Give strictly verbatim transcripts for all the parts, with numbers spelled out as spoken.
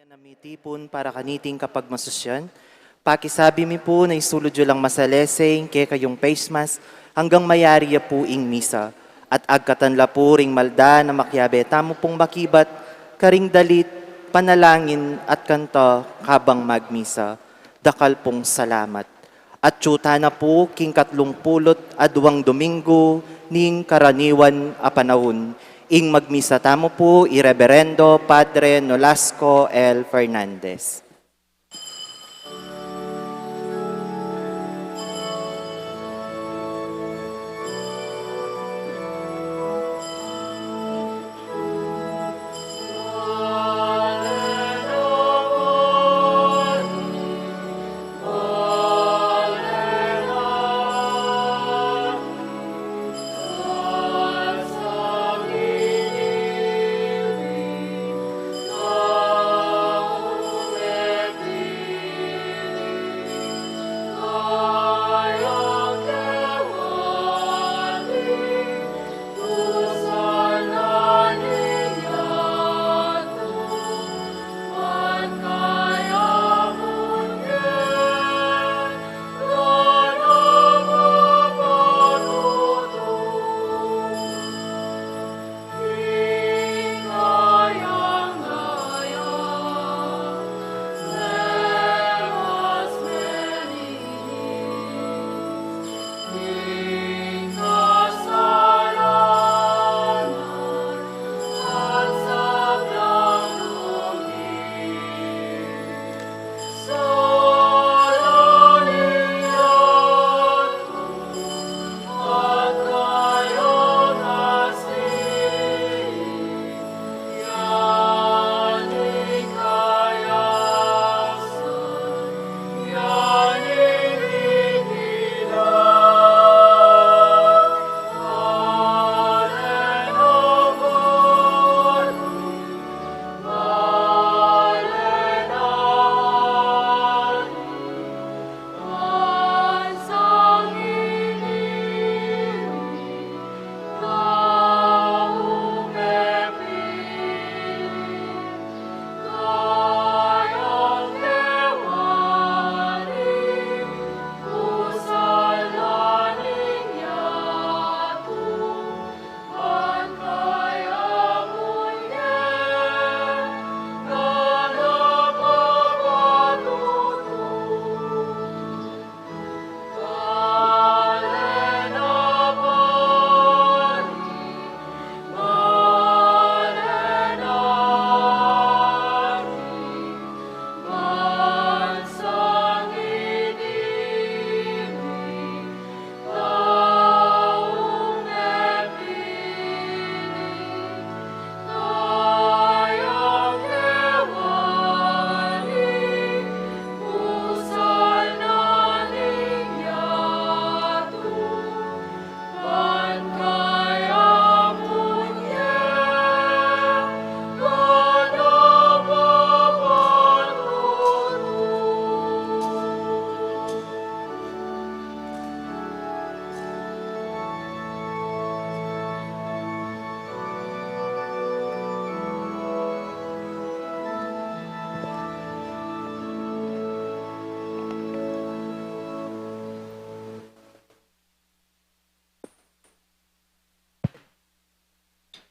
Na mitipun para kaniting kapagmasusyan, pakisabi mi pu na isulud yu lang masalese ing kekayung face mask anggang mayari ya pu ing misa. At agkatan la pu ring malda na makiabe tamu pung makibat karing dalit, panalangin at kanta kabang magmisa. Dakal pung salamat. Atyu tana pu king katlung pulu't adwang Domingo ning karaniwan a panaun. Ing magmisa tamu pu i Reberendo Padre Nolasco L. Fernandez.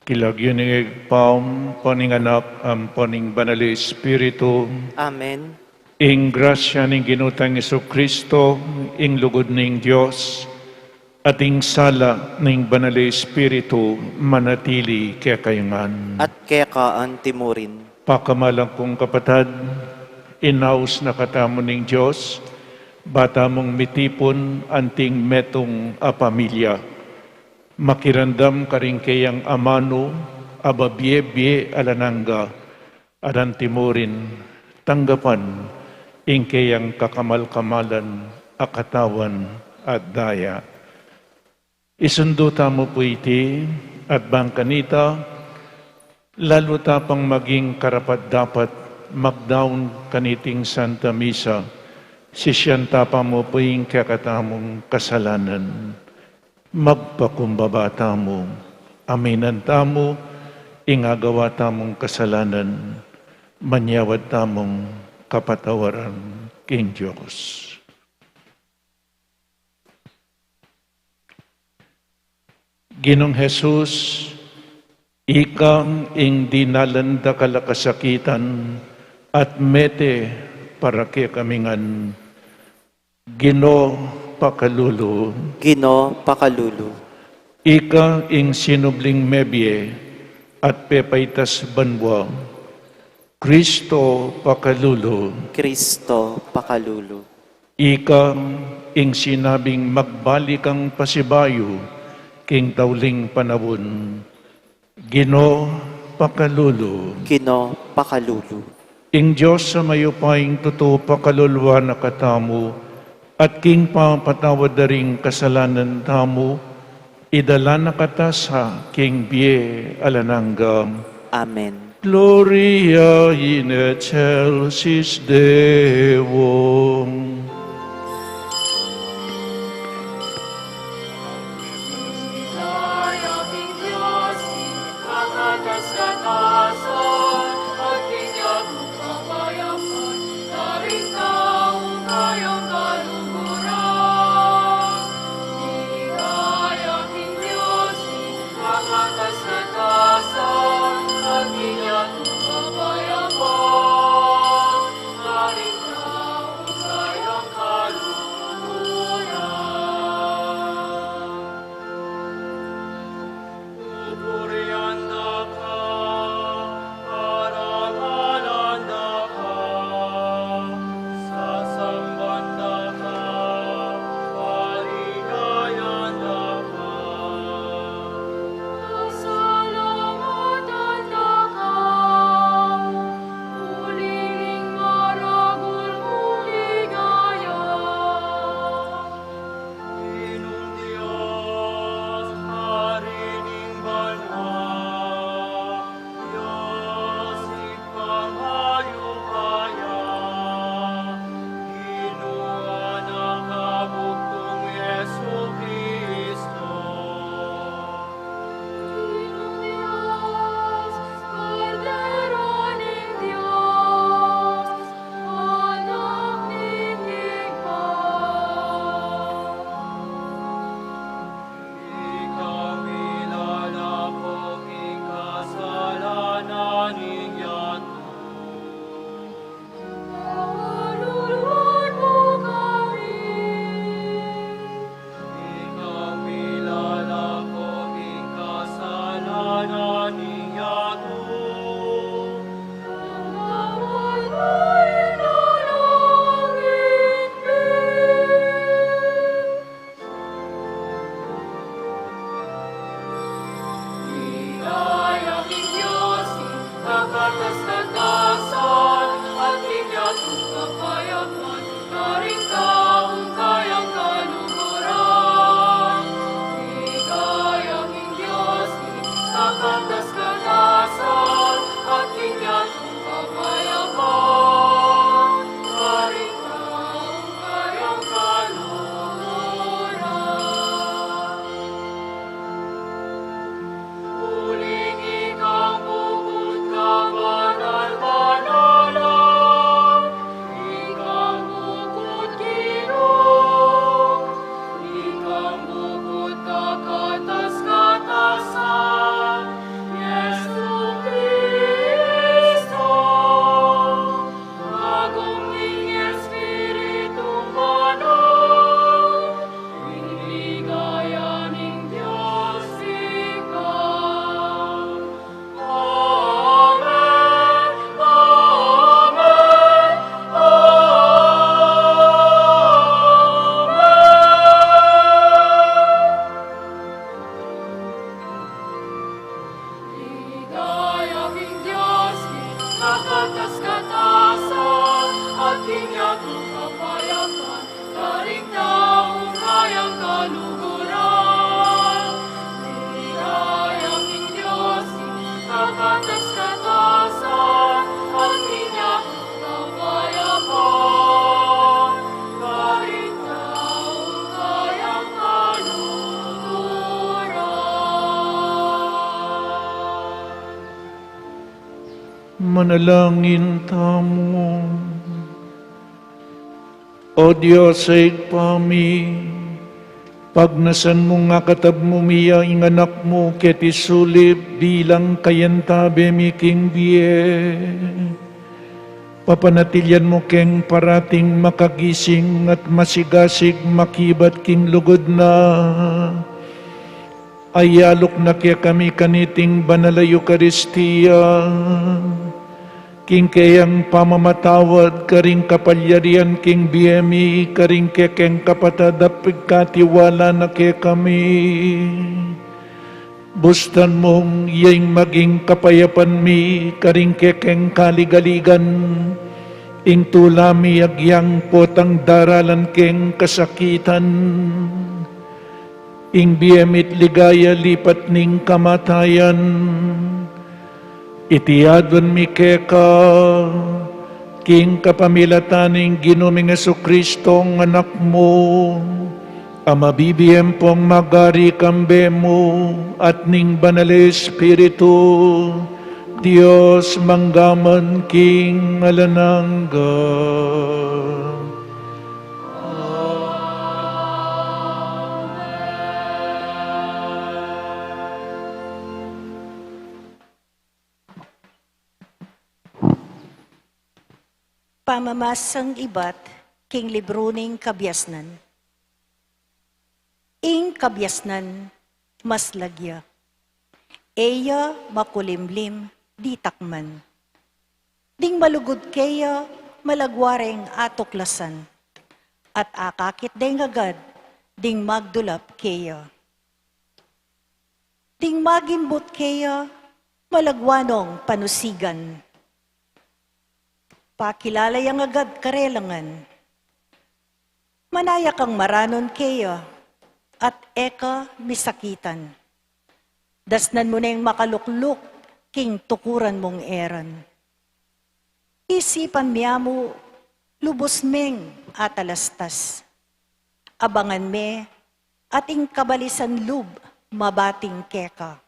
King lagyu ning Ibpa, ampo ning Anak, ampo ning Banal a Espiritu. Amen. Ing grasya ning Ginu tang Jesucristo, ing lugud ning Dios, at ing sala ning Banal a Espiritu, manatili kekayu ngan. At keka antimurin. Pakamalan kung kapatad, inaus na katamu ning Dios, ba tamung mitipun anting metung a pamilya. Makiramdam karing keyang amanu a babie-bie alang angga, at antimurin tanggapan ing keyang kakamal-kamalan a katawan at daya. Isundu tamu pu iti, at bang kanita, lalu ta pang maging karapat-dapat magdaun kaniting Santa Misa, sisian ta pa mu pu ing kekatamung kasalanan. Magpakumbaba tamu, aminan tamu ing agawa tamung kasalanan, Manyawad tamung kapatawaran king Dios. Ginung Jesus, ika ing dinalan dakal a kasakitan at mete para kekami ngan. Ginu, pakalulu. Ginu, pakalulu. Ika ing sinubling mebie at pepaitas banua. Kristo, pakalulu. Kristo, pakalulu. Ika ing sinabing magbalik kang pasibayu king tauling panaun. Ginu, pakalulu. Ginu, pakalulu. Ing Dios a mayupayang tutu pakaluluan na katamu, at king pamapatawad da ring kasalanan tamu, idala na kata sa king bie alang angga. Amen. Gloria in excelsis Deo. Manalangin tamu. O Dios a Ibpa mi, pagnasan mung akatab mu mi ya ing Anak mu keti sulip bilang kayantabe mi king bie, papanatilian mu keng parating makagising at masigasig makibat king lugud na. Ayaluk na kekami kaniting banal a Eukaristia, king keyang pamamatawad karing kapalyarian king bie mi karing kekeng kapatad a pigkatiwala na kekami. Bustan mung iya ing maging kapayapan mi karing kekeng kaligaligan, ing tula mi agyang potang daralan keng kasakitan, ing bie mi't ligaya lipat ning kamatayan. Iti aduan mi keka, king kapamilatan ning Ginu ming Jesucristo, Anak mu, a mabibie ampong magari kambe mu at ning Banal a Espiritu, Dios mangga man king alang angga. Pamamasang ibat king libru ning Kabiasnan. Ing kabiasnan maslag ya. E ya makulimlim ditak man. Ding malugud keya malagwa reng atuklasan, at akakit deng agad ding magdulap keya. Ding magimbut keya malagwa nong panusigan. Pakilala yang agad karela ngan. Manaya kang maranun keya at e ka misakitan. Dasnan mu neng makalukluk king tukuran mung eran. Isipan me mu lubus meng atalastas. Abangan me at ing kabalisan lub mabating keka.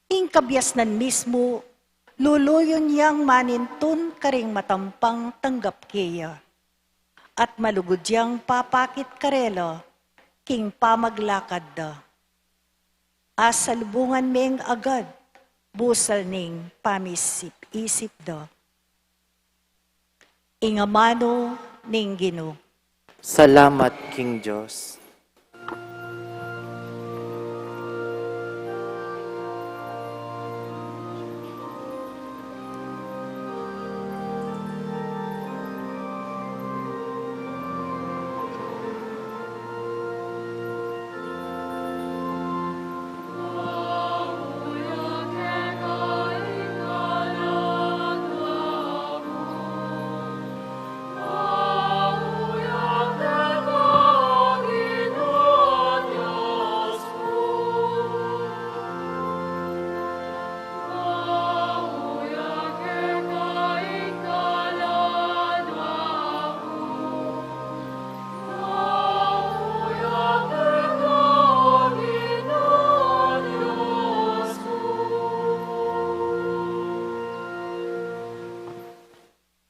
Ing kabiasnan mismu luluyun yang manintun karing matampang tanggap keya, at malugud yang papakit karela king pamaglakad da. Asalubungan meng agad busal ning pamisip-isip da. Ing amanu ning Ginu. Salamat king Dios.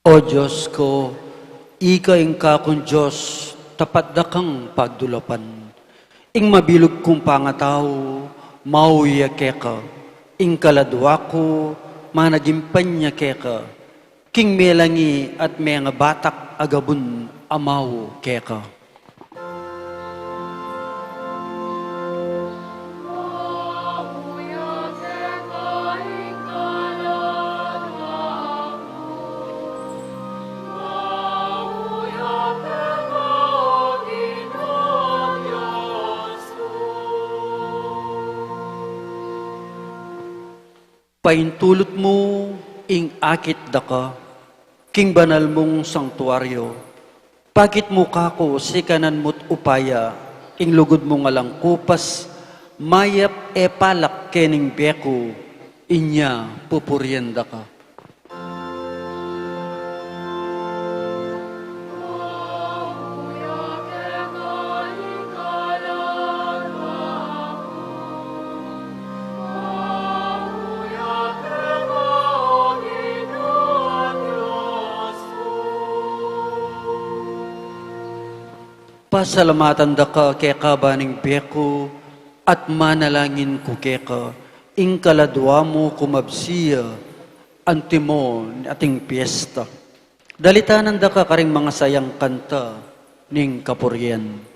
O Dios ku, ika ing kakung Dios, tapat da kang pagdulapan. Ing mabilug kung pangatau, mau ya keka. Ing kaladua ku, managimpan ya keka. King melangi at mengabatak a gabun a mau keka. Paintulut mu ing akit daka king banal mung sangtuario. Pakit mu kaku sikanan mu't upaya, ing lugud mung alang kupas, mayap e palak kening beku, inya pupurian daka. Pasalamatan da ka keka ban ning bie ku, at manalangin ku keka, ing kaladua mu kumabsi ya, antimo ating piesta. Dalitanan da ka karing mangasayang kanta ning kapurian.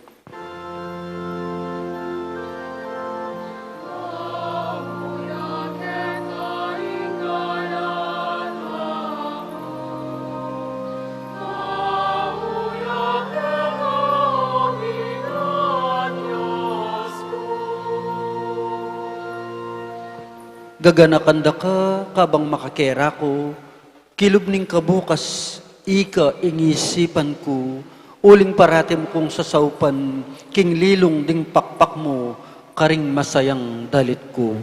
Gaganakan da ka kabang makakeraku, kilub ning kabukas, ika ing isipan ku, uling parati mu kung sasaupan, king lilung ding pakpak mu, karing masayang dalit ku.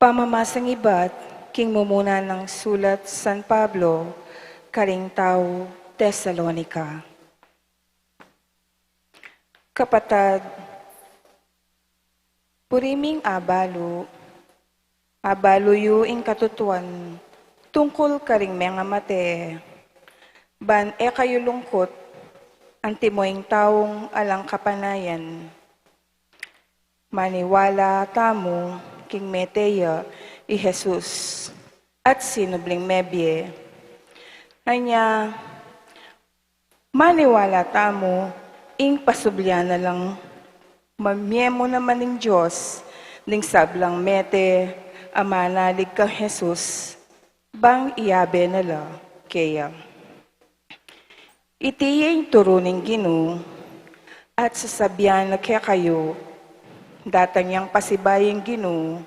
Pamamasang ibat king mumuna nang sulat San Pablo karing tau Tesalonica. Kapatad, buri ming abalu, abalu yu ing katutuan tungkul karing mengamate, ban e kayu lungkut, antimo ing taung alang kapanayan. Maniwala tamu king mete ya i Jesus at sinubling mebie. Anya, maniwala tamu ing pasublian na lang mamie mu naman ning Dios, ning sablang mete a manalig kang Jesus, bang iyabe na la keya. Iti ya ing turu ning Ginu, at sasabian na kekayu, datang yang pasibayu ing Ginu,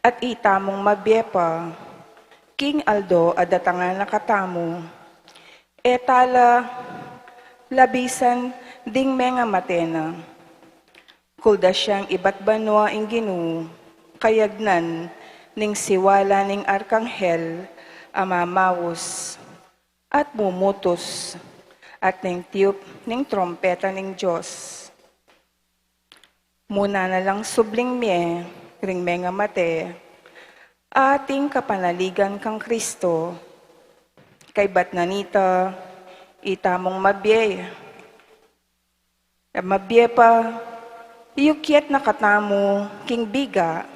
at itamung mabie pa, king aldo a datangan na katamu, e tala labisan ding mengamate na. Kuldas yang ibat banua ing Ginu, kayagnan ning siwala ning arkanghel a mamaus at mumutus, at ning tiup ning trumpeta ning Dios. Muna na lang subling mie ring mengamate, ating kapanaligan kang Kristo, kaybat na nita, itamung mabie, mabie pa, yukyat na katamu king biga,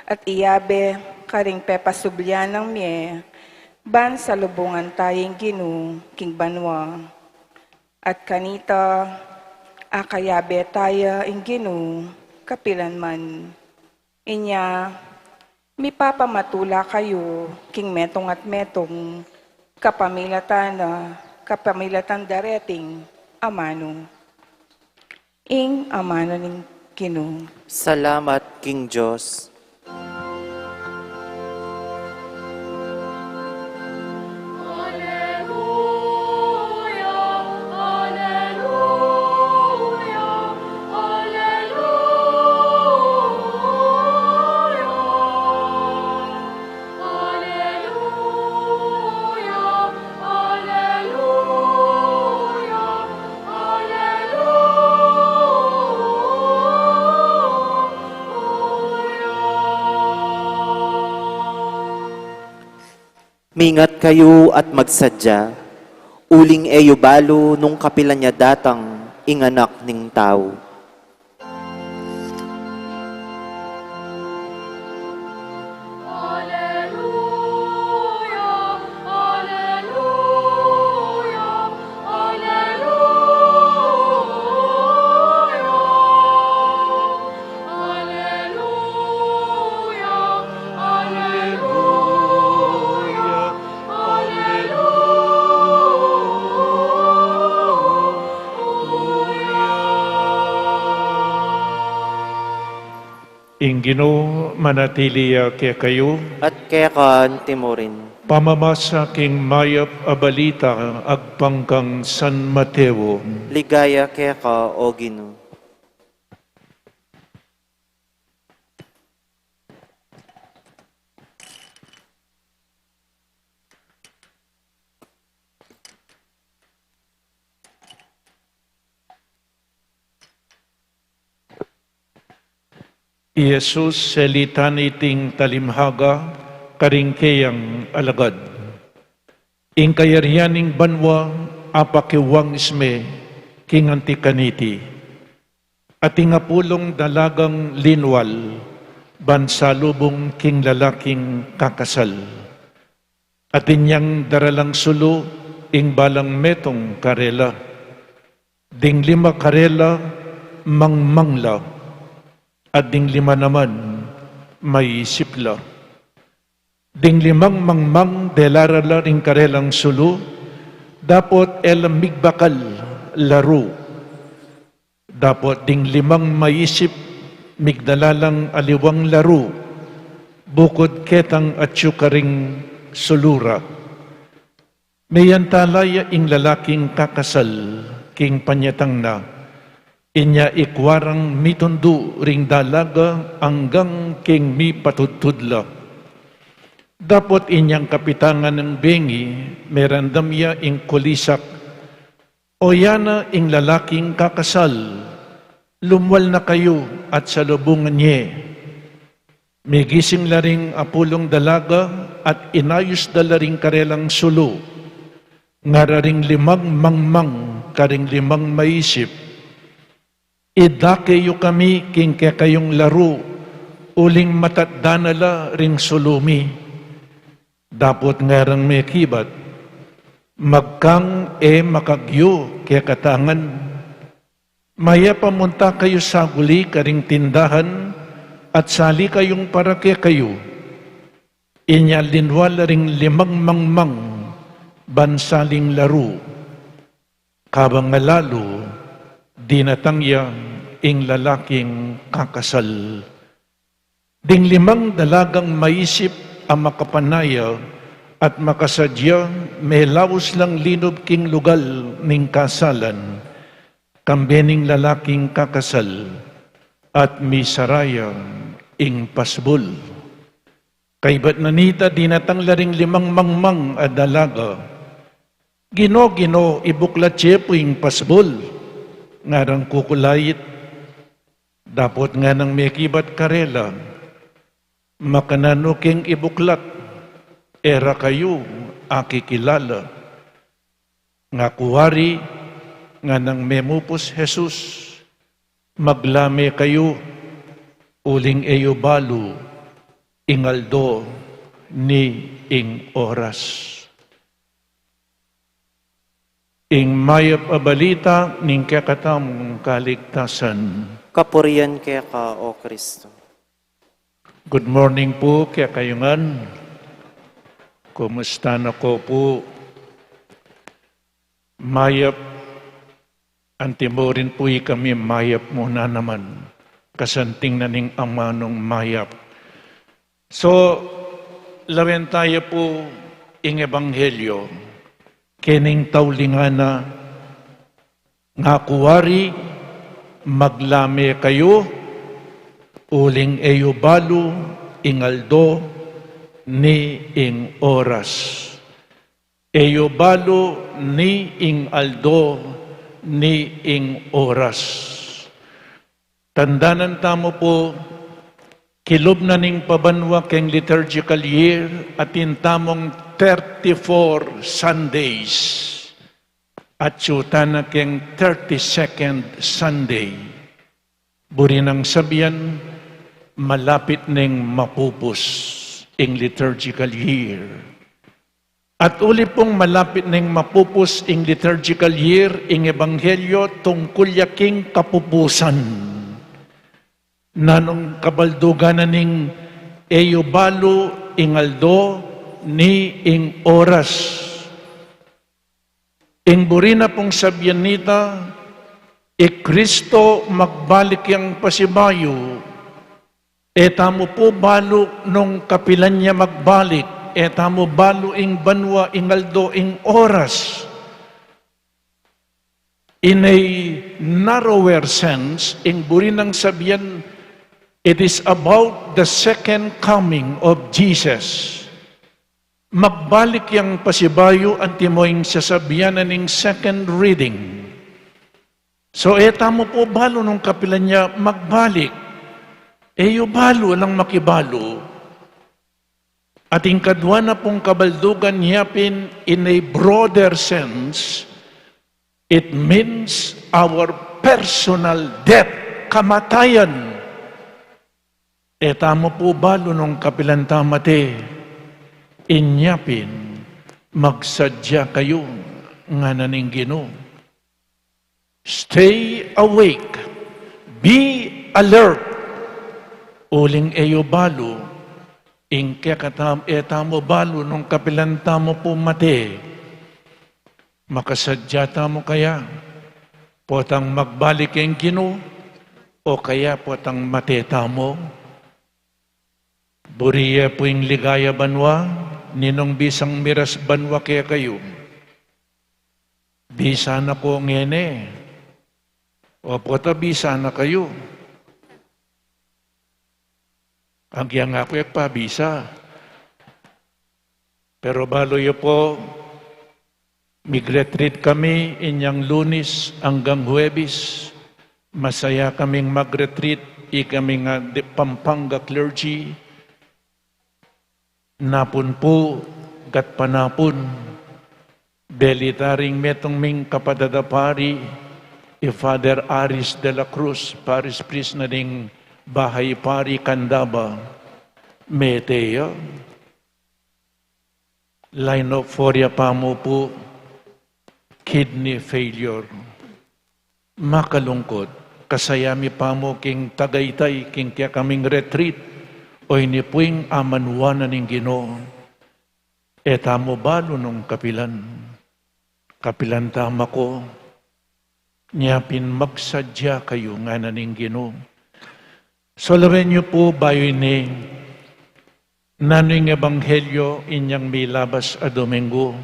at iyabe karing pepasublian nang mie, ban salubungan taya ing Ginu king banua. At kanita, akayabe taya ing Ginu, kapilan man. Inya, mipapamatula kayu king metung at metung, kapamilatan na, kapamilatan dareting amanu. Ing amanu ning Ginu. Salamat king Dios. Mingat kayu at magsadya, uling e yu balu nung kapilan ya datang ing Anak ning Tau. Ing Ginu manatili ya kekayu. At keka antimurin. Pamamasa king mayap a balita agpang kang San Mateo. Ligaya keka, O Ginu. I Jesus selitan iting talimhaga karing keyang alagad. Ing kayarian ning banua apakiwang isme king anti kaniti. At ing apulung dalagang linwal ban salubung king lalaking kakasal. At inyang daralang sulu ing balang metung karela. Ding lima karela mangmang la, at ding lima naman maisip la. Ding limang mangmang delara la ring karelang sulu, dapot e la migbakal laru. Dapot ding limang maisip migdala lang aliwang laru, bukud ketang atyu karing sulu ra. Meyantala ya ing lalaking kakasal king panyatang na, inya ikua rang mitundu ring dalaga anggang king mipatudtud la. Dapot inyang kapitangan nang bengi, merandam ya ing kulisak, "O yana ing lalaking kakasal, lumwal na kayu at salubungan ye." Migising la ring apulung dalaga at inayus da la ring karelang sulu. Ngara ring limang mangmang karing limang maisip, "Idake yu kami king kekayung laru, uling matatda na la ring sulu mi." Dapot ngarang mekibat, "Magkang e makagyu kekatangan. Mayap a munta kayu saguli karing tindahan at sali kayung para kekayu." Inya linwal la ring limang mangmang ban saling laru. Kabang alalu, dinatang ya ing lalaking kakasal. Ding limang dalagang maisip a makapanaya at makasadya, melaus lang linub king lugal ning kasalan, kambe ning lalaking kakasal, at misara ya ing pasbul. Kaybat na nita, dinatang la ring limang mangmang a dalaga. "Ginu, Ginu, ibuklat ye pu ing pasbul," ngarang kukulait. Dapot nganang mekibat karela, "Makananu keng ibuklat, e ra kayu akikilala." Ngakua ri, nganang memupus Jesus, "Maglame kayu, uling e yu balu ing aldo ni ing oras." Ing mayap a balita ning kekatamung kaligtasan. Kapurian keka, O Kristo. Good morning pu kekayu ngan. Kumusta na ko pu? Mayap, antimurin pu ikami mayap mu na naman. Kasanting na ning amanung mayap. So, lawen taya pu ing ebanghelyo. Kening taulingan na, ngakua ri, "Maglame kayu, uling e yu balu ing aldo ni ing oras." E yu balu ni ing aldo ni ing oras. Tandanan tamu pu, kilub na ning pabanua keng liturgical year, atin tamung thirty-four Sundays. Atyu tana keng thirty-second Sunday. Buri nang sabian, malapit neng mapupus ing liturgical year. At uli pung malapit neng mapupus ing liturgical year, ing ebanghelyo tungkul ya king kapupusan. Nanung kabaldugan na ning e yu balu ing aldo ni ing oras? Ing buri na pung sabian nita, i Kristo magbalik yang pasibayu, E tamu pu balu nung kapilan ya magbalik, e tamu balu ing banua, ing aldo, ing oras. In a narrower sense, ing buri nang sabian, it is about the second coming of Jesus. Magbalik yang pasibayu, antimo ing sasabian na ning second reading. So, e tamu pu balu nung kapilan ya magbalik. E yu balu, alang makibalu. At ing kadua na pung kabaldugan ya pin, in a broader sense, it means our personal death, kamatayan. E tamu pu balu nung kapilan ta mate, inya pin, magsadya kayu, ngana ning Ginu. Stay awake, be alert, uling e yu balu, ing kekatam-, e tamu balu nung kapilan tamu pu mate. Makasadya tamu kaya, potang magbalik ing Ginu, o kaya potang mate tamu? Buri ye pu ing ligaya banua, ninung bisang miras banua kekayu. Bisa na ku ngeni, o pota bisa na kayu. Agyang aku e ku pa bisa. Pero balu yu pu, mig-retreat kami inyang Lunes anggang Huwebes. Masaya kaming mag-retreat, ikaming, ah, di-, Pampanga clergy. Napun pu, gatpanapun, beli ta ring metung ming kapatad a pari, i Father Aris de la Cruz, parish priest na ning Bahay Pari Candaba, mete ya. Line of four ya pamu pu, kidney failure. Makalungkut, kasaya mi pamu king Tagaytay, king kekaming retreat, o ini pu ing amanuan na ning Ginu. E tamu balu nung kapilan. Kapilan ta mako, nya pin magsadya kayu, ngana ning Ginu. Solawen yu pu bayu ini, nanu ing ebanghelyo inyang milabas a Domingo.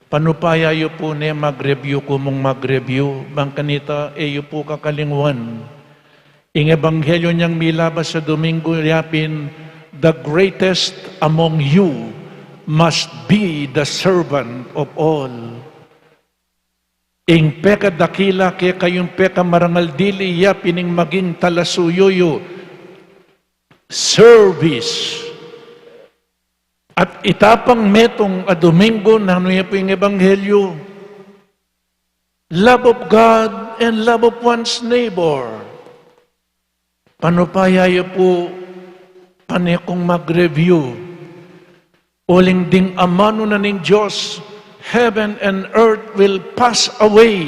Panupaya yu pu ne mag-review ku mung mag-review, bang kanita e yu pu kakalingwan. Ing ebanghelyo inyang milabas a Domingo ya pin, "The greatest among you must be the servant of all." Ing pekadakila kekayu, ing pekamarangal dili ya pin ing maging talasuyu yu. Service. At ita pang metung a Domingo, nanu ya pu ing ebanghelyo? Love of God and love of one's neighbor. Panupaya yu pu, pane kung mag-review. Uling ding amanu na ning Dios, "Heaven and earth will pass away,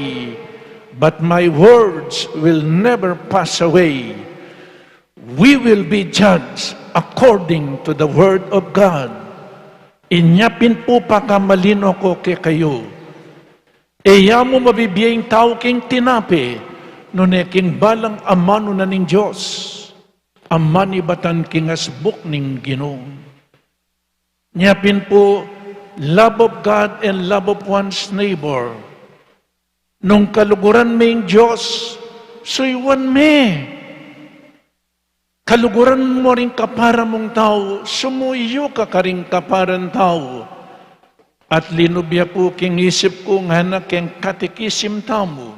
but my words will never pass away." We will be judged according to the word of God. Inya pin pu pakamalino ku kekayu. E ya mu mabibie ing tau king tinape, nune king balang amanu na ning Dios, a manibatan king asbuk ning Ginu. Nya pin pu, love of God and love of one's neighbor. Nung kaluguran me ing Dios, suyuan me. Kaluguran mu ring kapara mung tau, sumuyu ka karing kaparang tau. At linub ya pu king isip ku ngana keng katekisim tamu,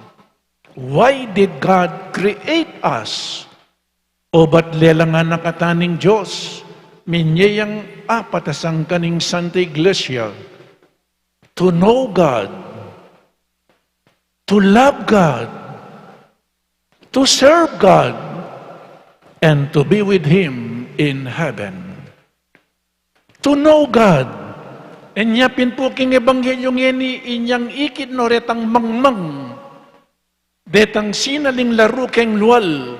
"Why did God create us?" O bat lelang anak kata ning Dios, minye yang apat a sangkan ning Santa Iglesia? To know God, to love God, to serve God, and to be with Him in heaven. To know God. Inya pin pu king ebanghelyo ngeni, inyang ikit no retang mangmang detang sinaling laru keng lual.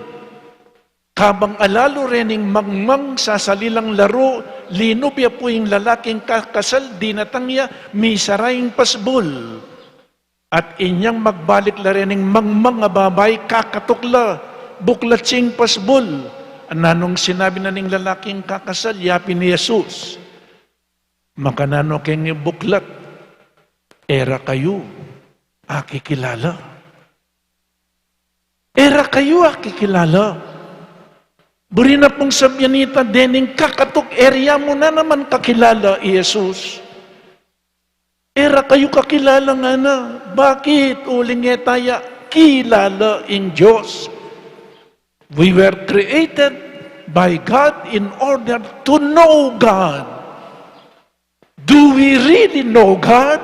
Kabang alalu rening mangmang sasalilang laru, linub ya pu ing lalaking kakasal, dinatang ya, misara ing pasbul. At inyang magbalik la rening mangmang a babai, kakatuk la, buklat ya ing pasbul. Nanung sinabi na ning lalaking kakasal, yapin i Jesus, makananu keng ibuklat, e ra kayu akikilala. E ra kayu akikilala. Buri na pung sabian ita, dening kakatuk, e ra mu na naman kakilala i Jesus. E ra kayu kakilala ngana. Bakit? Uling e taya kilala ing Dios. We were created by God in order to know God. Do we really know God?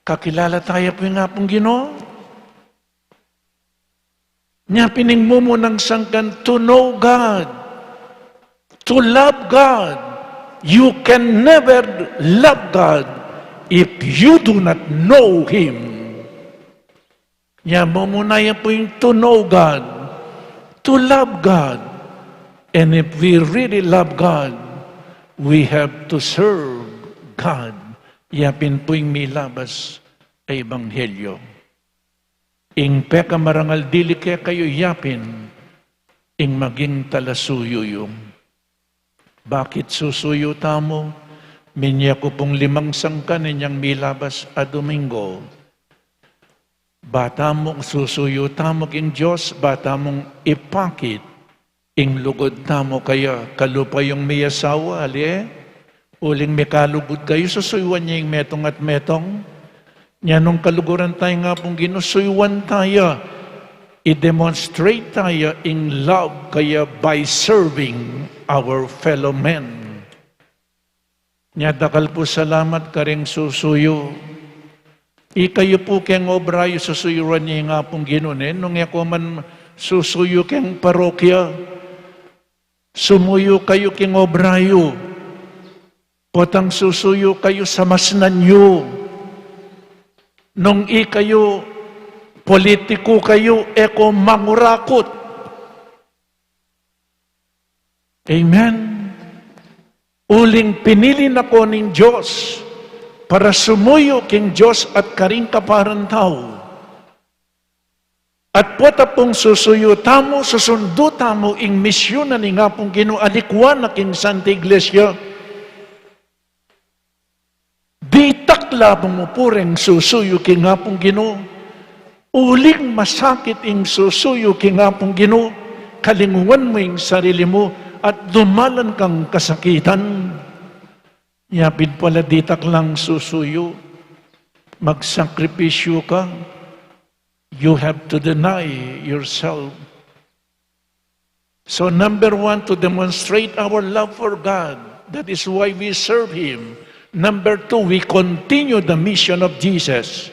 Kakilala taya pu ing Apung Ginu? Nya pin ing mumunang sangkan, to know God, to love God. You can never love God if you do not know Him. Nya mumuna ya pu ing to know God, to love God. And if we really love God, we have to serve God. Ya pin pu ing milabas a ebanghelyo. Ing pekamarangal dili kekayu, ya pin ing maging talasuyu yu. Bakit susuyu tamu? Minie ku pung limang sangkan inyang milabas a Domingo. Ba tamung susuyu tamu king Dios, ba tamung ipakit ing lugud tamu kaya kalupa yung miyasawa, ali e? Uling mikalugud kayu, susuyuan ye ing metung at metung. Nya nung kaluguran taya ing Apung Ginu, suyuan taya, i-demonstrate taya ing love kaya by serving our fellow men. Nya dakal pu salamat karing susuyu. Ikayu pu keng obra yu, susuyuan ye ing Apung Ginu, ne? Nung e ko man susuyu keng parokya, sumuyu kayu king obra yu. Potang susuyu kayu, samasnan yu. Nung ikayu politiku kayu, e ko mangurakut. Amen. Uling pinili na ko ning Dios para sumuyu king Dios at karing kaparang tau. At pota pung susuyu tamu, susundu tamu ing misyun na ning Apung Ginu, alikwan na king Santa Iglesia. Ditak la mu pu reng susuyu king Apung Ginu. Uling masakit ing susuyu king Apung Ginu, kalinguan mu ing sarili mu at dumalan kang kasakitan. Nya pin pala ditak lang susuyu, magsakripisyu ka. You have to deny yourself. So number one, to demonstrate our love for God. That is why we serve Him. Number two, we continue the mission of Jesus.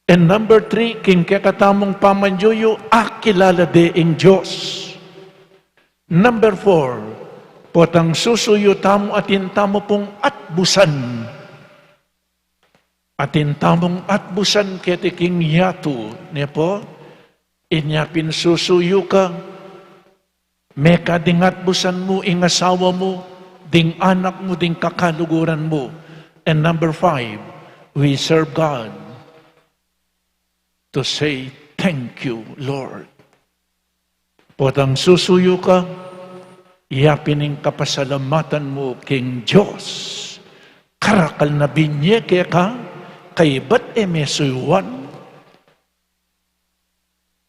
And number three, king kekatamung pamanyuyu, akilala de ing Dios. Number four, potang susuyu tamu, atin tamu pung atbusan. Atin tamung atbusan keti king yatu, ne pu? Inya pin susuyu ka, mekad ing atbusan mu ing asawa mu, ding anak mu, ding kakaluguran mu. And number five, we serve God to say, "Thank you, Lord." Potang susuyu ka, yapin ing kapasalamatan mu king Dios. Karakal na binye keka, kaybat e me suyuan.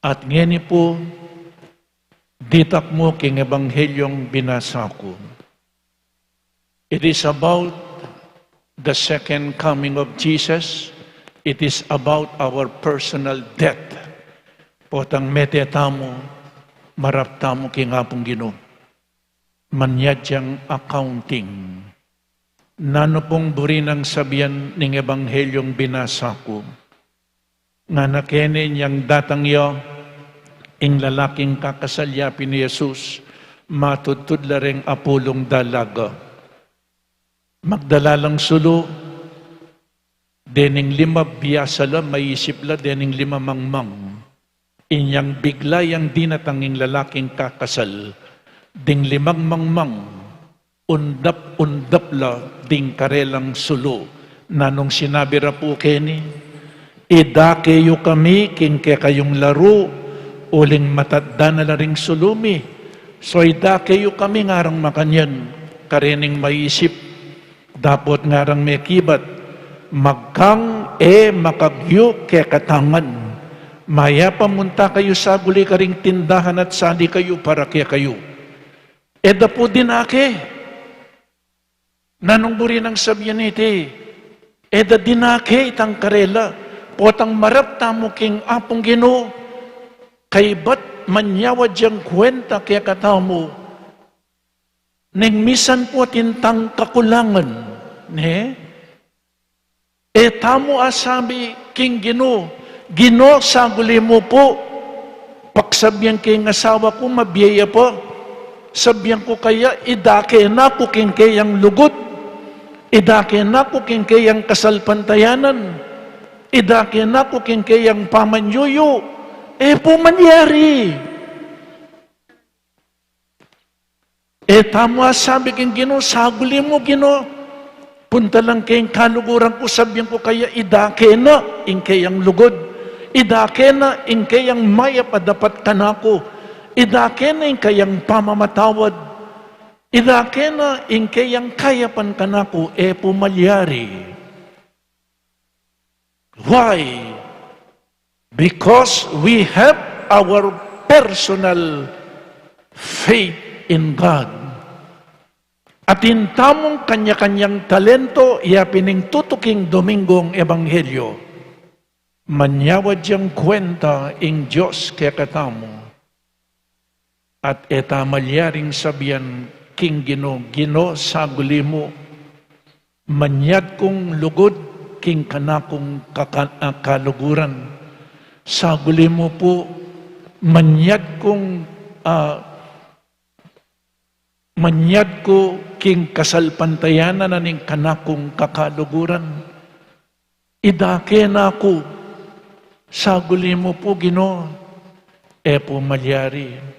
At ngeni pu, ditak mu king ebanghelyung binasa ku. It is about the second coming of Jesus. It is about our personal death. Potang mete tamu, marap tamu king Apung Ginu. Manyadyang accounting. Nanu pung buri nang sabian ning ebanghelyung binasa ku? Ngana keni, inyang datang ya ing lalaking kakasal, yapin i Jesus, matudtud la reng apulung dalaga. Magdala lang sulu, dening lima biasa la, maisip la, dening lima mangmang. Inyang bigla yang dinatang ing lalaking kakasal, ding limang mangmang, undap-undap la ding karelang sulu. Nanung sinabi ra pu keni? Idake yu kami king kekayung laru, Uling matadda na la ring sulumi. So idake yu kami ngarang makanyan, karening maisip, dapot ngarang mekibat, magkang e makagyu kekatangan. Mayap a munta kayu saguli karing tindahan at sali kayu para kekayu. E da pu dinake. Nanung buri nang sabian iti? E da dinake itang karela. Potang marap tamu king Apung Ginu, kaybat manyawad yang kuwenta kekatamu. Neng misan pu atin tang kakulangan, ne? E tamu asabi king Ginu, Ginu, saguli mu pu. Pagsabian ke ing asawa ku, mabie ya pa. Sabian ku kaya, idake na ku king keyang lugud. Idake na ku king keyang kasalpantayanan. Idake na ku king keyang pamanyuyu. E pu manyari. E tamu asabi king Ginu, saguli mu Ginu. Punta lang king kaluguran ku, sabian ku kaya, idake na ing keyang lugud. Idake na ing keyang mayap a dapat kanaku. Idake na ing keyang pamamatawad. Idake na ing keyang kayapan kanaku. E pu malyari. Why? Because we have our personal faith in God. Atin tamung kanya-kanyang talento, ya pin ing tutuking Domingong Ebanghelyo. Manyawad yang kuwenta ing Dios kekatamu. At e ta malyaring sabian king Ginu, Ginu, saguli mu, manyad kung lugud king kanakung kaka-, ah, kaluguran. Saguli mu pu, manyad kung, ah, manyad ku king kasalpantayanan na ning kanakung kakaluguran. Idake na ku, saguli mu pu Ginu, e pu malyari.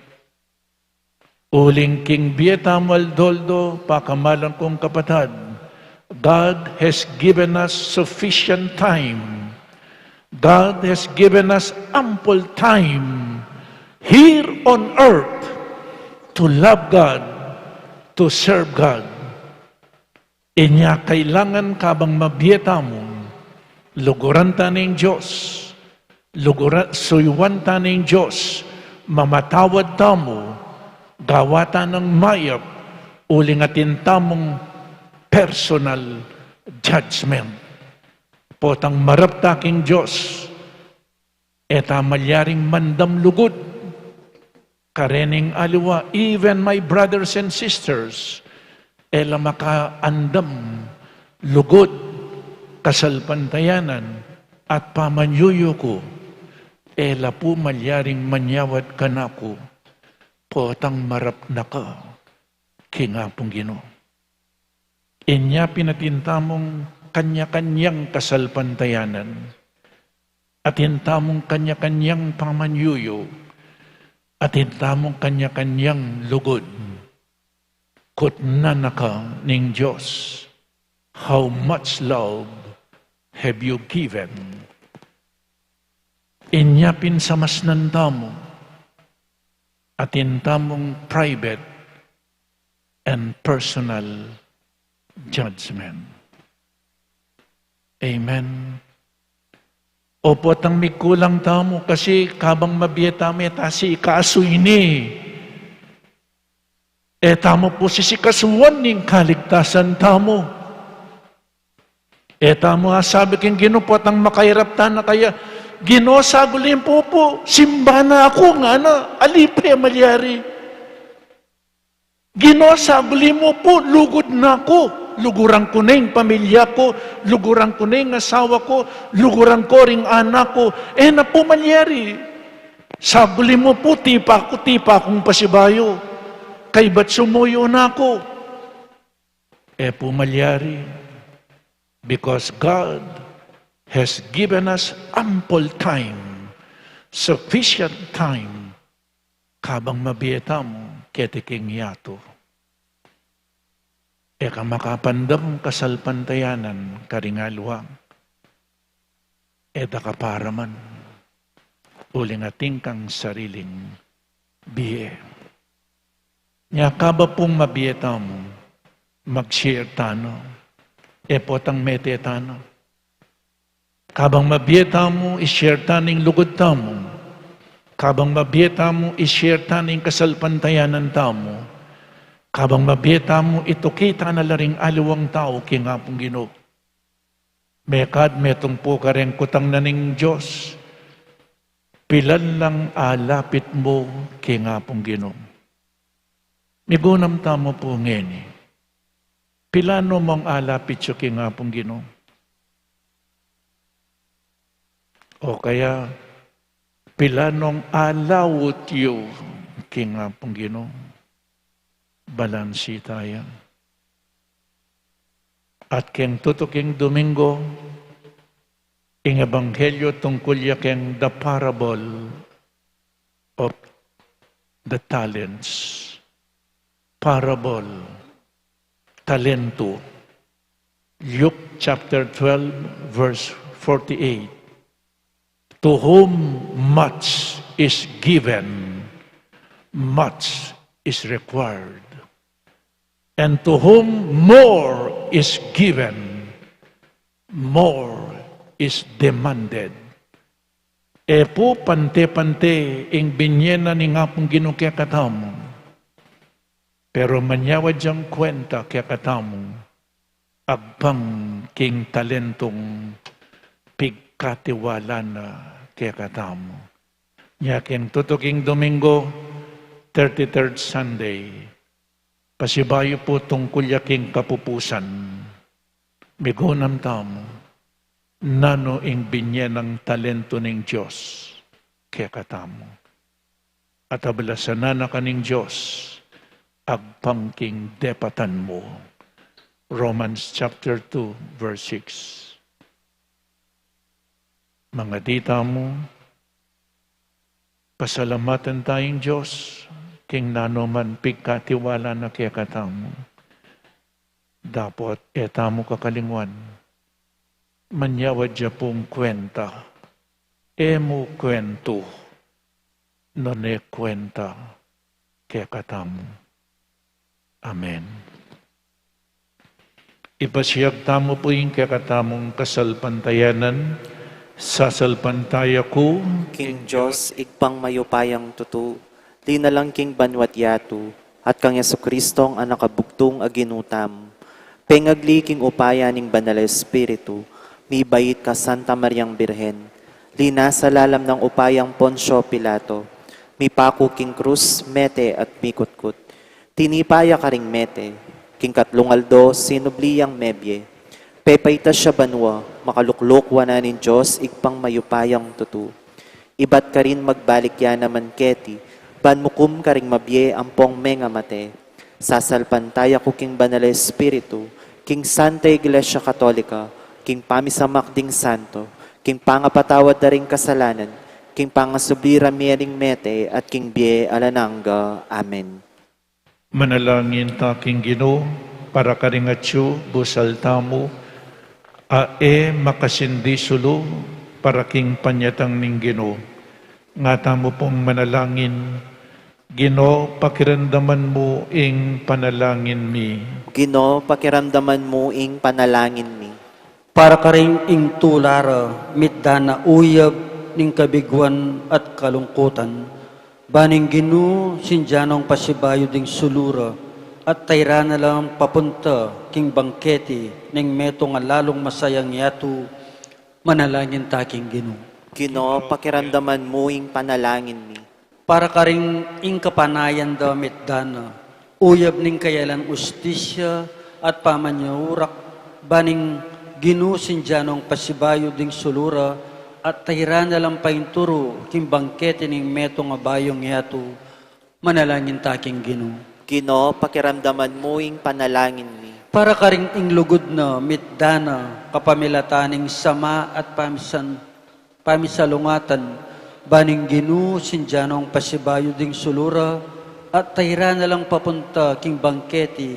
Uling king bie tamu aldo-aldo, pakamalan kung kapatad, God has given us sufficient time. God has given us ample time here on earth to love God, to serve God. Inya kailangan kabang mabie tamu, luguran ta ning Dios, luguran, suyuan ta ning Dios, mamatawad tamu, gawa ta nang mayap, uling atin tamung personal judgment. Potang marap ta king Dios, e ta malyaring mandam lugud karening aliwa, even my brothers and sisters, e la makaandam lugud, kasalpantayanan, at pamanyuyu ku, e la pu malyaring manyawad kanaku, potang marap na ka king Apung Ginu. Inya pin atin tamung kanya-kanyang kasalpantayanan, atin tamung kanya-kanyang pamanyuyu, atin tamung kanya-kanyang lugud. Kutnan na ka ning Dios, how much love have you given? Inya pin samasnan tamu, atin tamung private and personal judgment. Amen. Opo, potang mikulang tamu, kasi kabang mabie tamu, e ta sikasu ini. E tamu pu sisikasuan ning kaligtasan tamu. E tamu asabi king Ginu, potang makairap ta na kaya, Ginu, saguli mu pu, simba na ku, ngana, ali pa e malyari. Ginu, saguli mu pu, lugud na ku, luguran ku ne ing pamilya ku, luguran ku ne ing asawa ku, luguran ku ring anak ku, e na pu malyari. Saguli mu pu, tipa ku, tipa kung pasibayu, kaybat sumuyu na ku. E pu malyari, because God has given us ample time, sufficient time, kabang mabie tamu keti king yatu. E ka makapandam kasalpantayanan karing aliwa. E da ka paraman. uling atin kang sariling bie. Nya kaba pung mabie tamu, mag-share tana. E potang mete tana. Kabang mabie tamu, i-share tana ing lugud tamu. Kabang mabie tamu, i-share tana ing kasalpantayanan tamu. Kabang mabie tamu, ituki tana la ring aliwang tau king Apung Ginu. Mekad metung pu kareng kutang na ning Dios, pilan lang alapit mu king Apung Ginu? Migunam tamu pu ngeni. Pilan no mung alapit yu king Apung Ginu? O kaya, pilan nong alaut yu king Apung Ginu? Balansi taya. At keng tutuking Domingo, ing Ebanghelyo tungkul ya keng the parable of the talents. Parable, talentu. Luke chapter twelve, verse forty-eight. To whom much is given, much is required. And to whom more is given, more is demanded. E pu pante-pante ing binye na ning Apung Ginu kekatamu. Pero manyawad yang kwenta kekatamu, agpang king talentung pigkatiwala na kekatamu. Nya keng tutuking Domingo, thirty-third Sunday, pasibayu pu tungkul ya king kapupusan, migunam tamu, nanu ing binye nang talentu ning Dios kekatamu. At ablasan na ka ning Dios, agpang king depatan mu. Romans chapter two, verse six. Mangadi tamu, pasalamatan taya ing Dios, king nanu man pigkatiwala na kekatamu. Dapot e tamu kakalingwan, manyawad ya pung kwenta, e mu kwentu, nune kwenta kekatamu. Amen. Ipasiag tamu pu ing kekatamung kasalpantayanan. Sasalpantaya ku king Dios, Ibpang mayupayang tutu, linalang king banua't yatu, at kang Jesucristong anak a bugtung a Ginu tamu. Pengagli king upaya ning Banal a Espiritu, mibait kang Santa Mariang Birhen, linasa lalam nang upayang Poncio Pilato, mipaku king krus, mete at mikutkut. Tinipa ya karing mete, king katlung aldo sinubli yang mebie. Pepaitas ya banua, makalukluk wanan ning Dios Ibpang mayupayang tutu. Ibat karin magbalik ya naman keti, ban mukum karing mabie ampong mengamate. Sasalpantaya ku king Banal a Espiritu, king Santa Iglesia Katolika, king pamisamak ding santo, king pangapatawad da ring kasalanan, king pangasubli ra mie ring mete, at king bie alang angga. Amen. Manalangin ta king Ginu para karing atyu busal tamu a e makasindi sulu para king panyatang ning Ginu. Nga tamu pung manalangin, Ginu, pakiramdaman mu ing panalangin mi. Ginu, pakiramdaman mu ing panalangin mi. Para karing ing tula ra mitdan a uyab ning kabiguan at kalungkutan, ban ing Ginu sindian nong pasibayu ding sulu ra at tairan na lang papunta king bangketi ning metung a lalung masayang yatu, manalangin ta king Ginu. Ginu, pakiramdaman mu ing panalangin mi. Para karing ing kapanayan da mitdan a uyab ning kayalan ustisya at pamanyaurak, ban ing Ginu sindian nong pasibayu ding sulu ra at tairan na lang painturu king bangketi ning metung a bayung yatu, manalangin ta king Ginu. Ginu, pakiramdaman mu ing panalangin mi. Para karing ing lugud na mitdan a kapamilatan ning sama at pamisan pamisalungatan, ban ing Ginu sindian nong pasibayu ding sulu ra at tairan na lang papunta king bangketi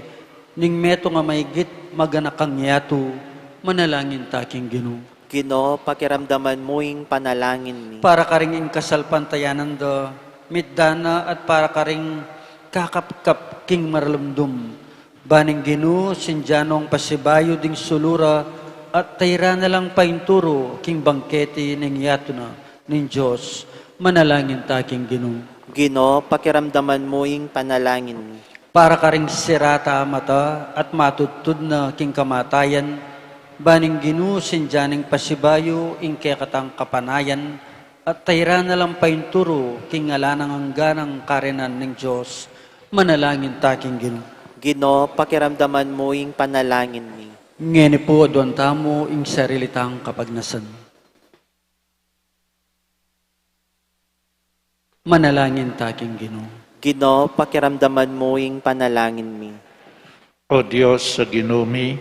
ning metung a maigit maganakang yatu, manalangin ta king Ginu. Ginu, pakiramdaman mu ing panalangin mi. Para karing ing kasalpantayanan da, mitdan na at para karing kakapkap king maralumdum. Ban ing Ginu, sindian nong pasibayu ding sulu ra, at tayran na lang painturu king bangketi ning yatu na ning Dios. Manalangin ta king Ginu. Ginu, pakiramdaman mu ing panalangin mi. Para karing sira ta mata at matudtud na king kamatayan, ban ing Ginu sindian ning pasibayu ing kekatang kapanayan, at tayran na lang painturu king alang anggang karinan ning Dios. Manalangin ta king Ginu. Ginu, pakiramdaman mu ing panalangin mi. Ngeni pu, aduan tamu ing sarili tang kapagnasan. Manalangin ta king Ginu. Ginu, pakiramdaman mu ing panalangin mi. O Dios a Ginu mi,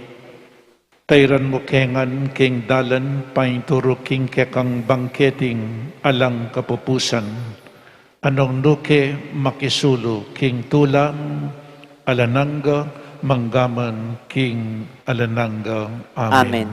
tayran mu ke ngan king dalan painturu king kekang bangketing alang kapupusan, a nung nu ke makisulu king tulang alang angga, mangga man king alang angga. Amen. Amen.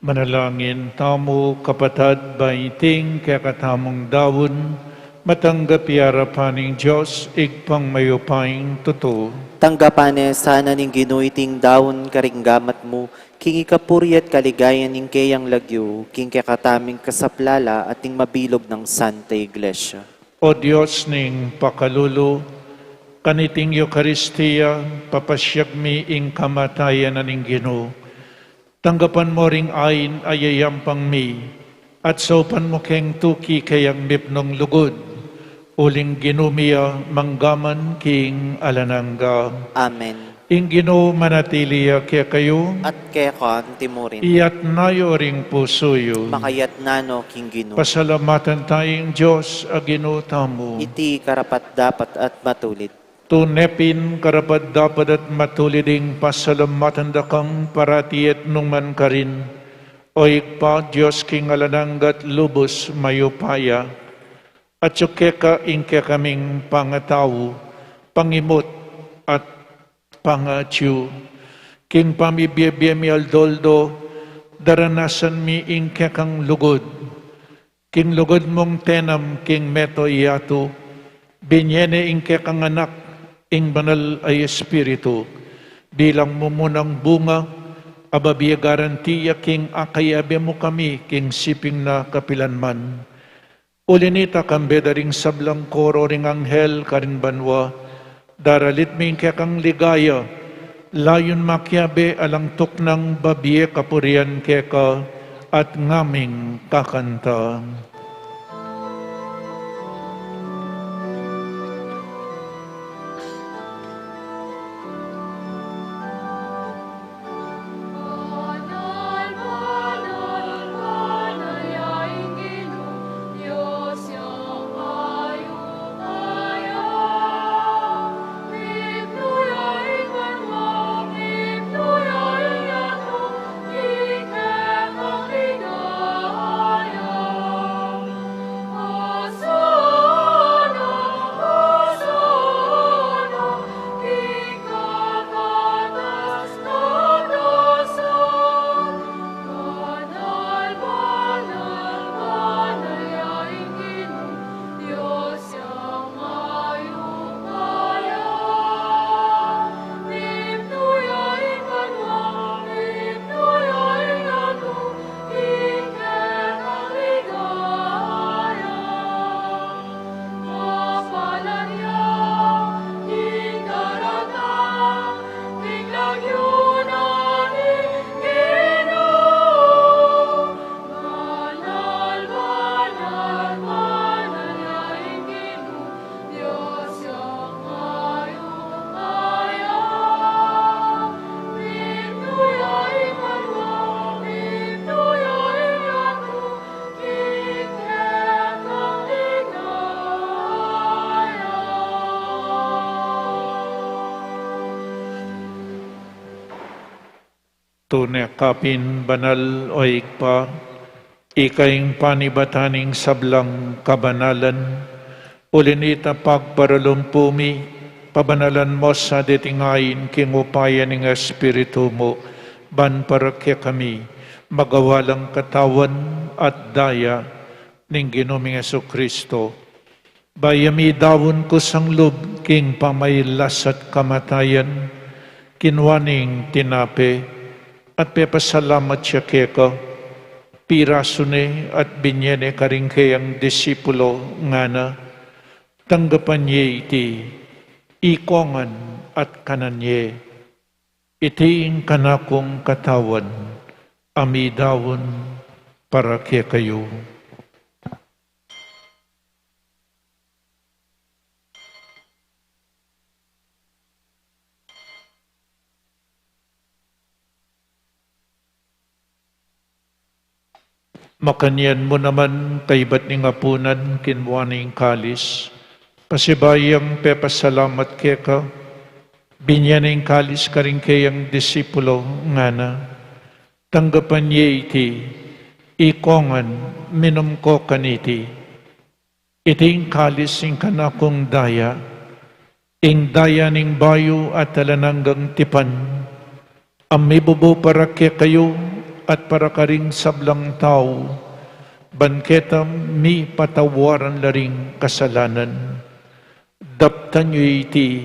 Manalangin tamu, kapatad, ba iting kekatamung daun matanggap ya arapan ning Dios, Ibpang mayupayang tutu. Tanggapan na sana ning Ginu iting daun karing gamat mu, king ikapuri at kaligayan ning keyang lagyu, king kekatamung kasaplalan at ning mabilug nang Santa Iglesia. O Dios ning pakalulu, kaniting Eukaristia, papasiag mi ing kamatayan na ning Ginu. Tanggapan mu ring ain a yayampang mi, at saupan mu keng tuki kayang mipnung lugud, uling Ginu mi ya mangga man king alang angga. Amen. Ing Ginu manatili ya kekayu. At keka antimurin. Iyatas yu ring pusu yu. Makayatas no king Ginu. Pasalamatan taya ing Dios a Ginu tamu. Iti karapat-dapat at matulid. Tune pin karapat-dapat at matulid ing pasalamatan da kang parati at nukarin man, O Ibpa, Dios king alang angga at lubus mayupaya. Atyu keka ing kekaming pangatau, pangimut at pangatyu. King pamibie-bie mi aldo-aldo, daranasan mi ing kekang lugud. King lugud mung tinamnan king metung yatu, binie ne ing kekang Anak, ing Banal a Espiritu, bilang mumunang bunga, a babie garantiya king akayabe mu kami king siping na kapilanman. Uli na nita, kambe da ring sablang koro ring anghel karin banua, daralit mi ing kekang ligaya, layun makiabe alang tuknang babie kapurian keka at ngaming kakanta. Tune ka pin banal, o Ibpa, ika ing panibatan ning sablang kabanalan. Uli na nita, pagparalumpu mi, pabanalan mu sa deti ngan king upaya ning Espiritu mu, ban para kekami magawa lang katawan at daya ning Ginu ming Jesucristo. Bayu ya midaun kusang lub king pamaglasat kamatayan, kinua ne ing tinape, at pepasalamat ya keka, pirasu ne at binie ne karing keyang disipulo, ngana: Tanggapan ye iti, ikong ngan at kanan ye. Iti ing kanakung katawan, a midaun para kekayu. Makanyan mu naman, kaybat ning apunan, kinua ne ing kalis, pasibayu yang pepasalamat keka, binie ne ing kalis karing keyang disipulo, ngana: Tanggapan ye iti, ikong ngan, minum ko kaniti. Iti ing kalis ning kanakung daya, ing daya ning bayu at alang anggang tipan, a mibubu para kekayu at para karing sablang tau, ban keta mipatawaran la ring kasalanan. Daptan yu iti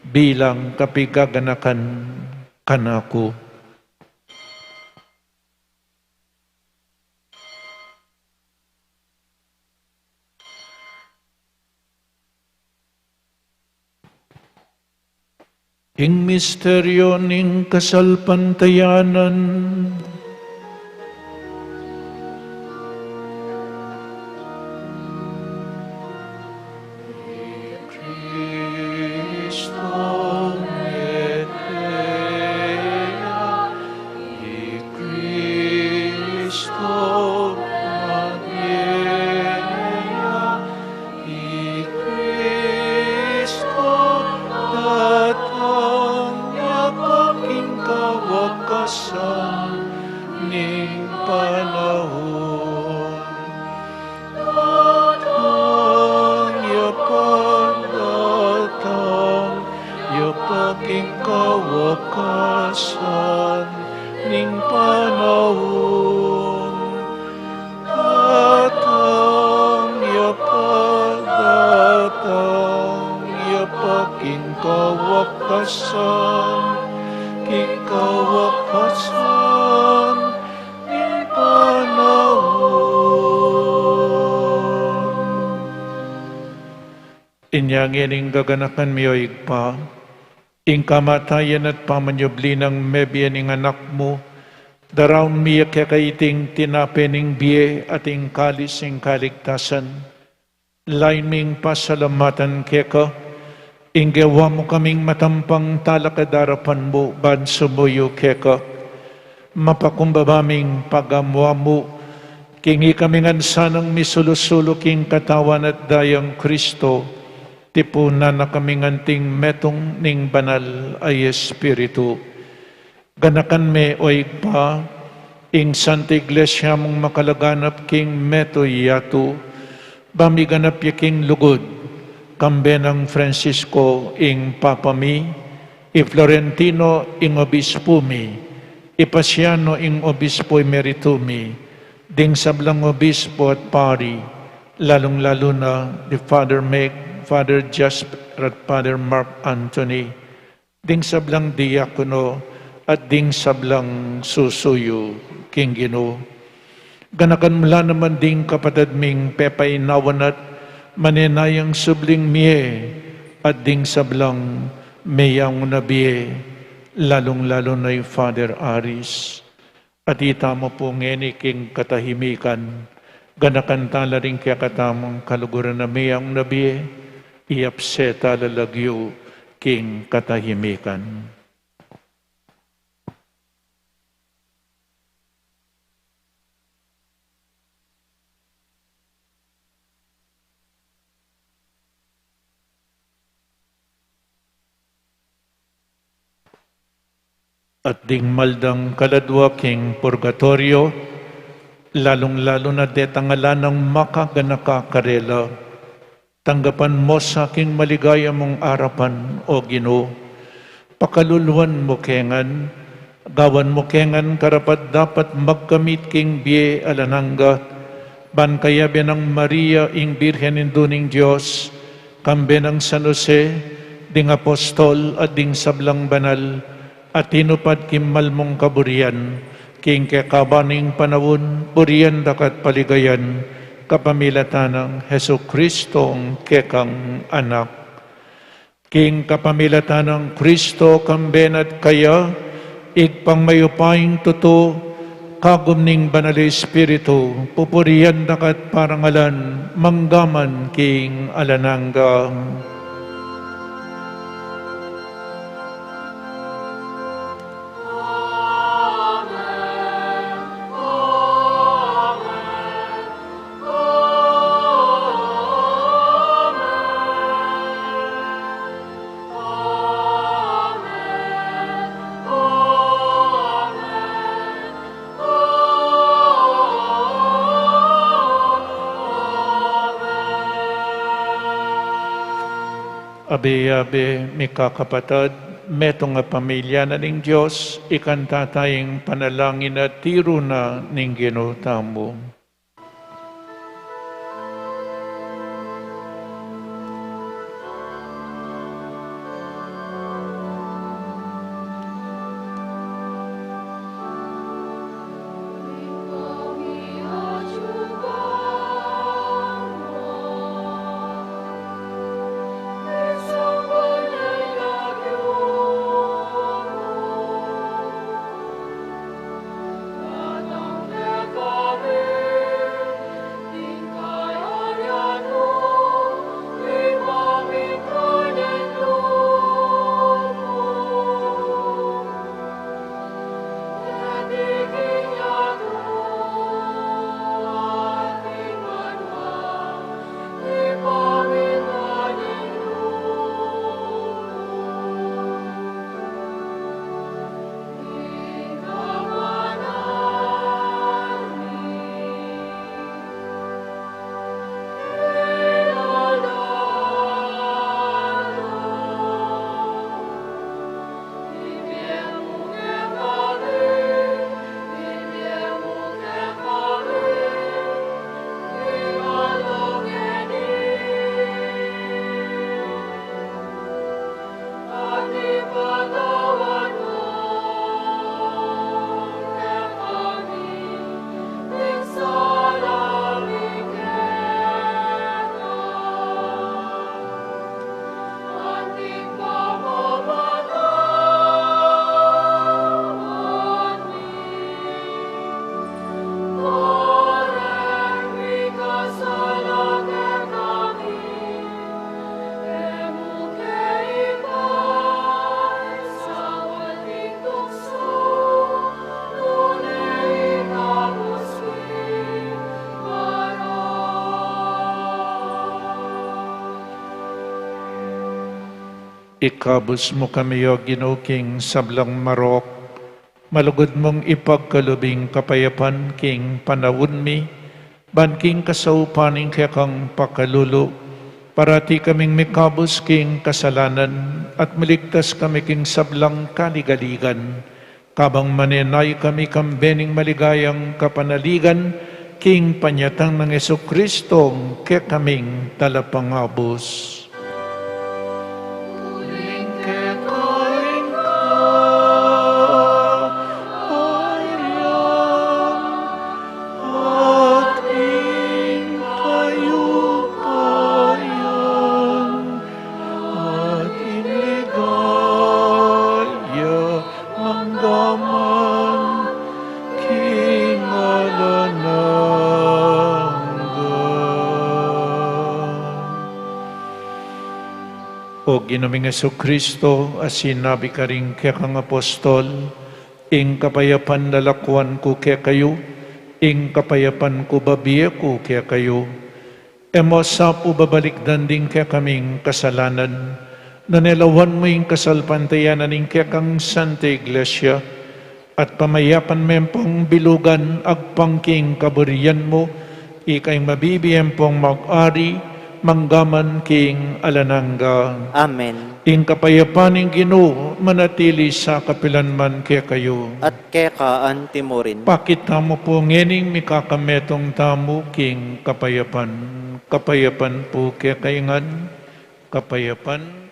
bilang kapigaganakan kanaku. Ing misteryu ning kasalpantayanan. ning panaun. Datang ya pa, datang ya pa king kawakasan ning panaun. Datang ya pa, datang ya pa king kawakasan, king kawakasan ning panaun. Inya ngeni gaganakan mi, o Ibpa, ing kamatayan at pamanyubli nang mebie ning Anak mu, daraun mi keka iting tinape ning bie at ing kalis ning kaligtasan. Lain ming pasalamatan keka, ing gewa mu kaming matampang talakad king arapan mu ban sumuyu keka. Mapakumbaba ming pagamu-amu, king ikami ngan sanang misulu-sulu king Katawan at Dayang Kristo, tipunan na kami ngan king metung ning Banal a Espiritu. Ganakan me, o Ibpa, ing Santa Iglesia mung makalaganap king meto yatu, ba miganap ya king lugud, kambe nang Francisco ing Papa mi, i Florentino ing Obispu mi, i Pasiano ing Obispu Emeritu mi, ding sablang obispu at pari, lalung-lalu na di Father Meg, Father Jasper, at Father Mark Anthony, ding sablang diakono, at ding sablang susuyu king Ginu. Ganakan mu la naman ding kapatad ming pepainawan at manenayang subling mie, at ding sablang meyang na bie, lalung-lalu na i Father Aris. At itamu pu ngeni king katahimikan, ganakan tala ring kekatamung kaluguran a meyang na bie, iyapse tala lagyu king katahimikan. At ding mal dang kaladua king purgatoryo, lalung-lalu na detang ala nang makaganaka karela, tanggapan mu sa king maligaya mung arapan, o Ginu. Pakaluluan mu ke ngan, gawan mu ke ngan karapat-dapat magkamit king bie alang angga, ban kayabe nang Maria, ing Birhen Indu ning Dios, kambe nang San Jose, ding apostol at ding sablang banal, a tinupad king mal mung kaburian, king kekaban ning panaun, burian da ka at paligayan, kapamilatan nang Jesucristo, ing kekang Anak. King kapamilatan nang Cristo, kambe na at kaya, Ibpang mayupayang tutu, kagum ning Banal a Espiritu, pupurian da ka at parangalan, mangga man king alang angga. Abe-abe, mikakapatad, metung a pamilya na ning Dios, ikanta taya ing panalangin a tiru na ning Ginu tamu. Ikabus mu kami, O Ginu, king sablang marok, malugud mung ipagkalub ing kapayapan king panaun mi, ban king kasaupan ning kekang pakalulu, parati kaming mikabus king kasalanan, at maligtas kami king sablang kaligaligan, kabang manenaya kami kambe ning maligayang kapanaligan, king panyatang nang Jesucristo, kekaming Talapangabus. Uling keka ing kahayan, at ing kayupayan, at ing ligaya mangga man king alang angga. O Ginu ming Jesucristo, a sinabi karing kekang apostol, ing kapayapan lalakwan ku kekayu, ing kapayapan ku babie ku kekayu. E mu sa pu babalikdan ding kekaming kasalanan, nune lawan mu ing kasalpantayanan ning kekang Santa Iglesia, at pamayapan me pung bilugan agpang king kaburian mu, ika ing mabibie pung mag-ari, mangga man king alang angga. Amen. Ing kapayapan ning Ginu manatili sa kapilan man kekayu. At keka anti mu rin. Pakit tamu pu ngening mikakametung tamu king kapayapan. Kapayapan pu kekayu ngan, kapayapan.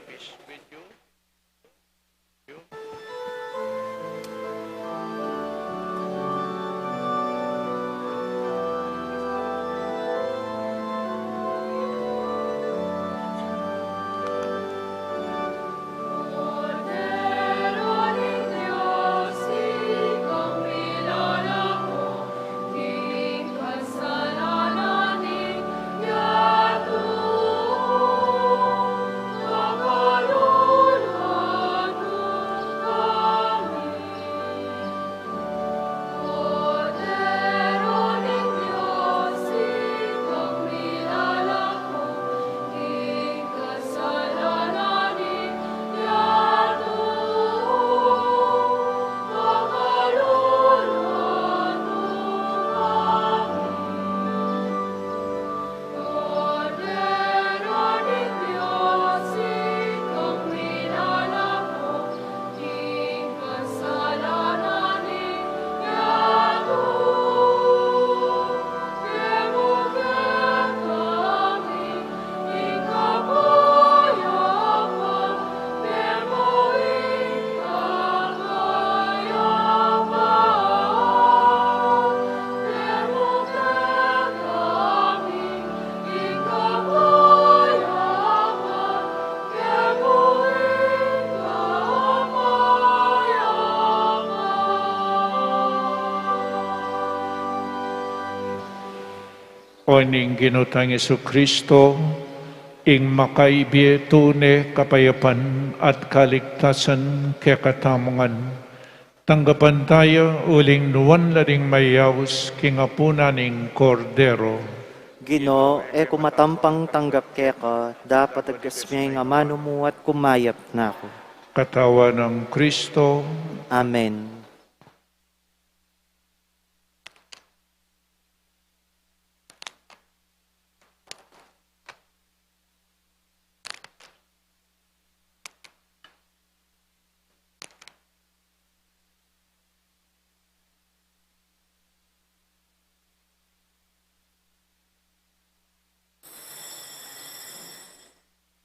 O ning Ginu tang Jesucristo, ing makaibie tune kapayapan at kaligtasan kekatamu ngan. Tanggapan taya uling nuan la ding mayaus king apunan ning Kordero. Ginu, e ku matampang tanggap keka, dapot agkas me ing amanu mu at kumayap na ku. Katawan nang Kristo. Amen.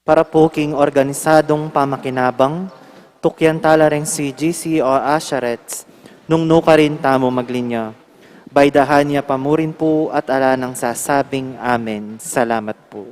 Para pu king organisadung pamakinabang, tukyan tala reng si G C O Asharets, nung nukarin tamu maglinya. Baydahan ya pa mu rin pu at ala nang sasabing amen. Salamat pu.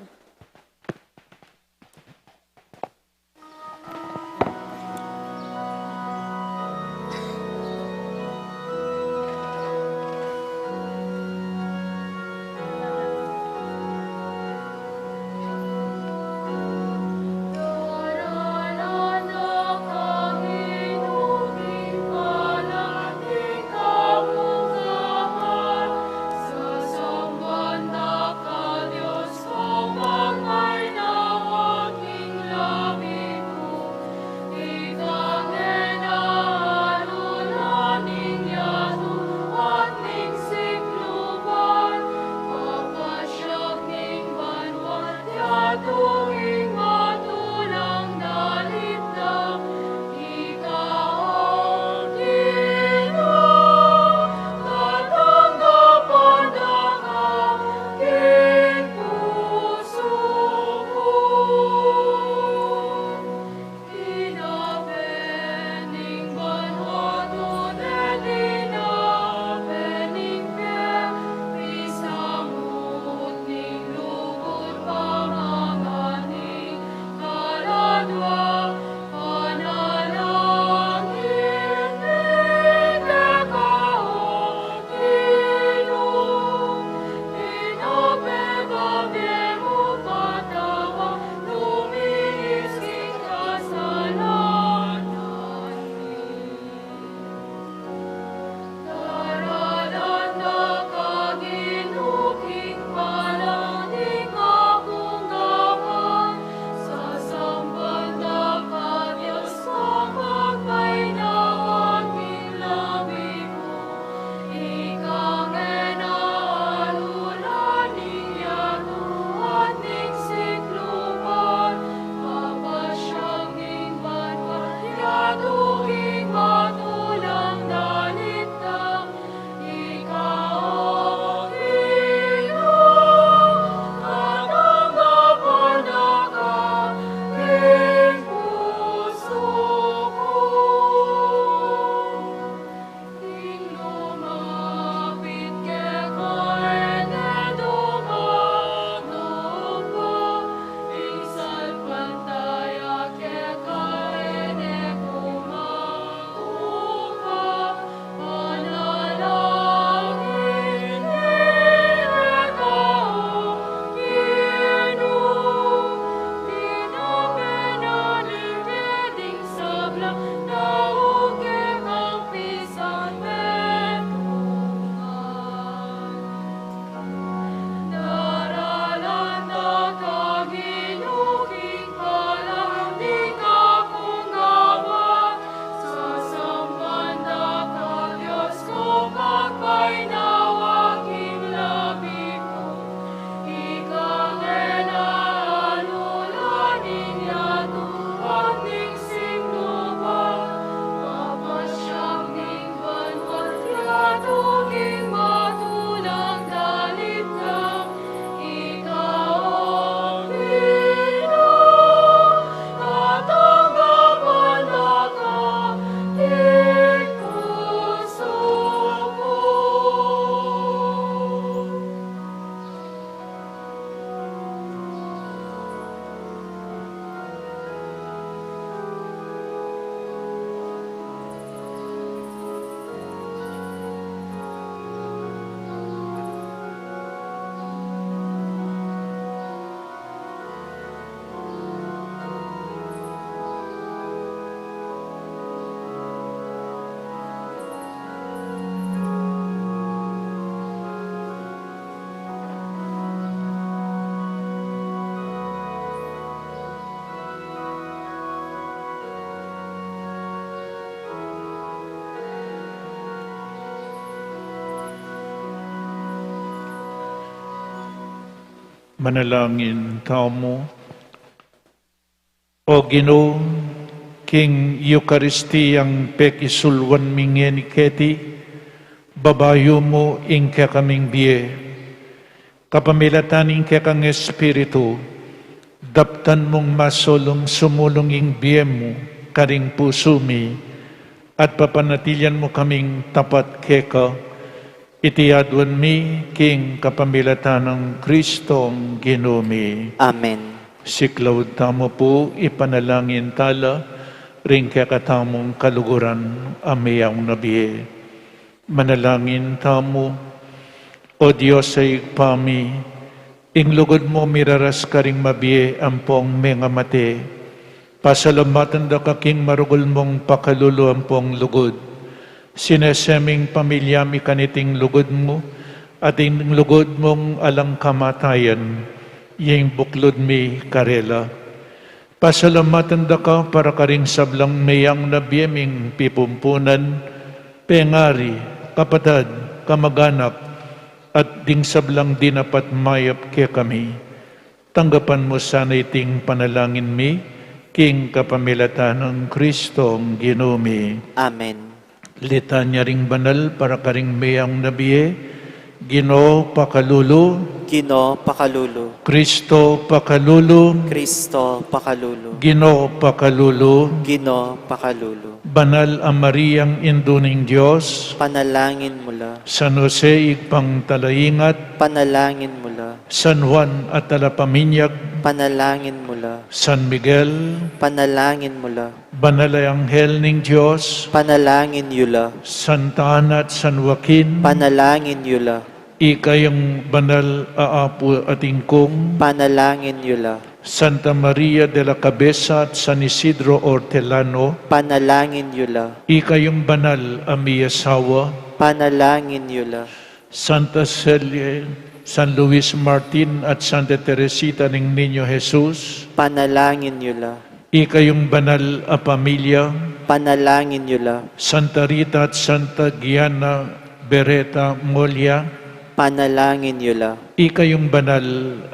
Manalangin tamu. O Ginu, king Eukaristiyang pekisulwan mi ngeni keti, babayu mu ing kekaming bie. Kapamilatan ning kekang Espiritu, daptan mung masulung sumulung ing bie mu karing pusu mi, at papanatilian mu kaming tapat keka. Iti aduan mi king kapamilatan nang Kristong Ginu mi. Amen. Siklaud tamu pu, ipanalangin tala ring kekatamung kaluguran a meyaung na bie. Manalangin tamu. O Dios a Ibpa mi, ing lugud mu miraras karing mabie ampong mengamate. Pasalamatan da ka king maragul mung pakalulu ampong lugud. Sinese ming pamilya mi kaniting lugud mu, at ing lugud mung alang kamatayan, ing buklud mi karela. Pasalamatan da ka para karing sablang meyaung na bie ming pipumpunan, pengari, kapatad, kamaganak, at ding sablang dinapat mayap kekami. Tanggapan mu sana iting panalangin mi, king kapamilatan nang Kristong Ginu mi. Amen. Litanya ring banal para karing meyaung na bie. Ginu pakalulu. Ginu pakalulu. Kristo pakalulu. Kristo pakalulu. Ginu pakalulu. Ginu pakalulu. Banal a Mariang Indu ning Dios. Panalangin mu la. San Jose Ibpang Talaingat. Panalangin mu la. San Juan a Talapaminyag. Panalangin mu la. San Miguel. Panalangin mu la. Banal a anghel ning Dios. Panalangin yu la. Santa Ana at San Joaquin. Panalangin yu la. Ikayung banal a apu at ingkung. Panalangin yu la. Santa Maria de la Cabeza at San Isidro Hortelano. Panalangin yu la. Ikayung banal a miyasawa. Panalangin yu la. Santa Celia, San Luis Martin at Santa Teresita ning Niño Jesus. Panalangin yu la. Ikayung banal a pamilya. Panalangin yu la. Santa Rita at Santa Gianna Beretta Molia. Panalangin yu la. Ikayung banal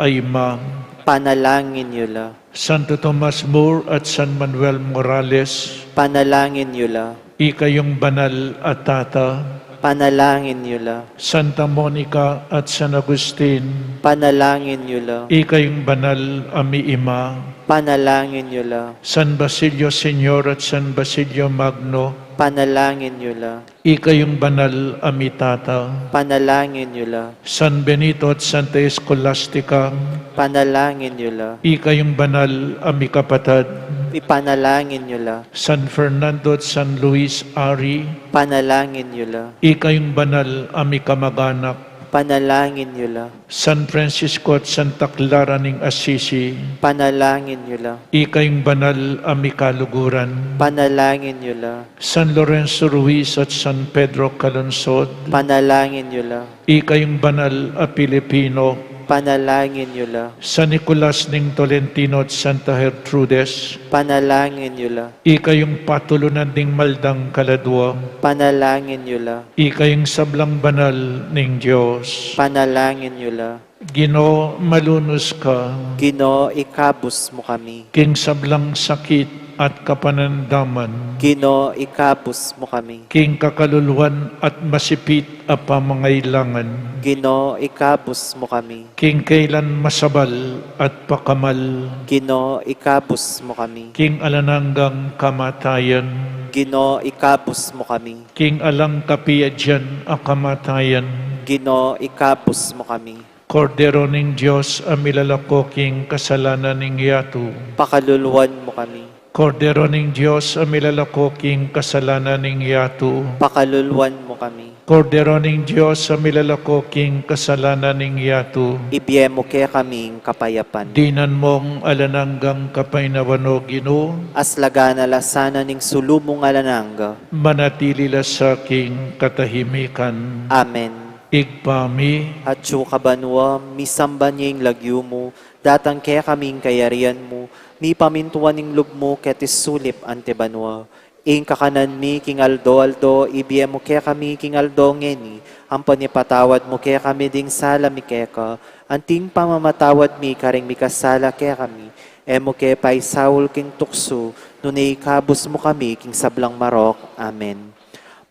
a ima. Panalangin yu la. Santo Tomas More at San Manuel Morales. Panalangin yu la. Ikayung banal a tata. Panalangin yu la. Santa Monica at San Agustin. Panalangin yu la. Ikayung banal a miima. Panalangin yu la. San Basilio Senior at San Basilio Magno. Panalangin yu la. Ikayung banal a mitata. Panalangin yu la. San Benito at Santa Escolastica. Panalangin yu la. Ikayung banal a mikapatad. Ipanalangin yu la. San Fernando at San Luis Ari. Panalangin yu la. Ikayung banal a mikamaganak. Panalangin yu la. San Francisco at Santa Clara ning Assisi. Panalangin yu la. Ikayung banal a mikaluguran. Panalangin yu la. San Lorenzo Ruiz at San Pedro Calungsod. Panalangin yu la. Ikayung banal a Pilipino. Panalangin yu la. San Nicolas ning Tolentino at Santa Gertrudes. Panalangin yu la. Ikayung patulunan ding maldang kaladua. Panalangin yu la. Ikayung sablang banal ning Dios. Panalangin yu la. Ginu, malunus ka. Ginu, ikabus mu kami. King sablang sakit at kapanandaman. Ginu, ikabus mu kami. King kakaluluan at masipit a pamangailangan. Ginu, ikabus mu kami. King kailan masabal at pakamal. Ginu, ikabus mu kami. King alang anggang kamatayan. Ginu, ikabus mu kami. King alang kapiadyan a kamatayan. Ginu, ikabus mu kami. Kordero ning Dios a milalako king kasalanan ning yatu. Pakaluluan mu kami. Kordero ning Dios a milalako king kasalanan ning yatu. Pakaluluan mu kami. Kordero ning Dios a milalako king kasalanan ning yatu. Ibie mu kekami ing kapayapan. Dinan mung alang anggang kapaynawan, O Ginu. Aslagan na la sana ning sulu mung alang angga. Manatili la sa king katahimikan. Amen. Ibpa mi. Atsu ka banua, misamban ya ing lagyu mu, datang kekami ing kayarian mu, mipamintuan ing lub mu keti sulip anti banua. Ing kakanan mi king aldo-aldo, ibie mu kekami king aldo ngeni, ampon ipatawad mu kekami ding sala mi keka, anti ing pamamatawad mi karing mikasala kekami, e mu ke paisaul king tuksu, nune ikabus mu kami king sablang marok. Amen.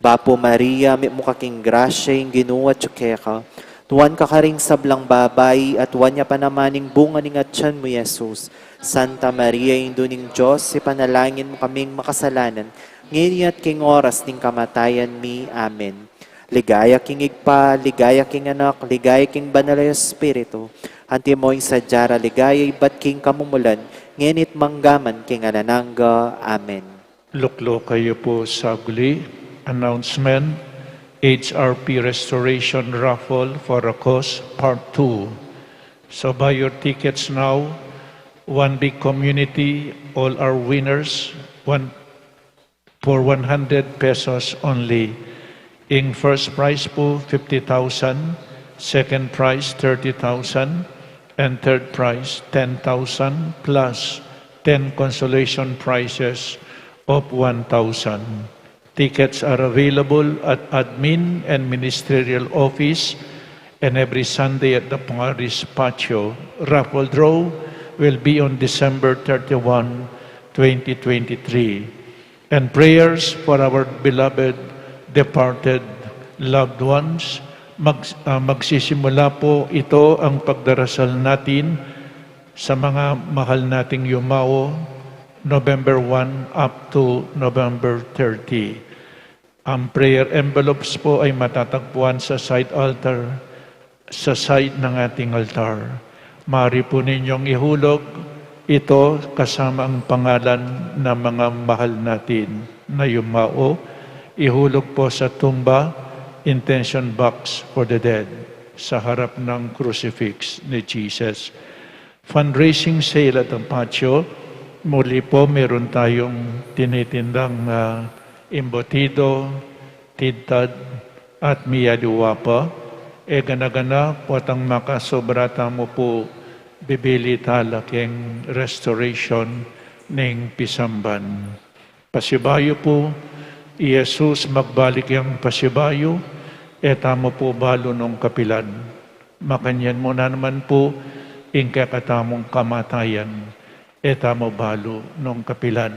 Bapu Maria, mitmu ka king grasya, ing Ginu atyu keka. Nuan ka karing sablang babai, at nuan ya pa naman ing bunga ning atyan mu, Jesus. Santa Maria, Indu ning Dios, ipanalangin mu kaming makasalanan, ngeni at king oras ning kamatayan mi. Amen. Ligaya king Ibpa, ligaya king Anak, ligaya king Banal a Espiritu. Antimo ing sadya ra ligaya ibat king kamumulan, ngeni't manggaman king alang angga. Amen. Lukluk kayu pu saglit. Announcement, H R P Restoration Raffle for a Cause, Part two. So buy your tickets now. One big community, all our winners, one, for one hundred pesos only. Ing first prize pu, fifty thousand, second prize, thirty thousand, and third prize, ten thousand, plus ten consolation prizes of one thousand. Tickets are available at admin and ministerial office and every Sunday at the parish patio. Raffle draw will be on December thirty-one, twenty twenty-three. And prayers for our beloved departed loved ones. Mag-, ah, magsisimula po ito ang pagdarasal natin sa mga mahal nating yumao, November one up to November thirty. Ang prayer envelopes po ay matatagpuan sa side altar, sa side ng ating altar. Maaari po ninyong ihulog ito kasama ang pangalan ng mga mahal natin na yumao. Ihulog po sa tumba, intention box for the dead, sa harap ng crucifix ni Jesus. Fundraising sale at ang patio, muli po meron tayong tinitindang, ah, embutido, tidtad, at miyaliwa pa. E gana-gana, potang makasobra tamu pu, bibili tala king restoration ning pisamban. Pasibayu pu, i Jesus magbalik yang pasibayu, e tamu pu balu nung kapilan. Makanyan mu na naman pu ing kekatamung kamatayan, e tamu balu nung kapilan.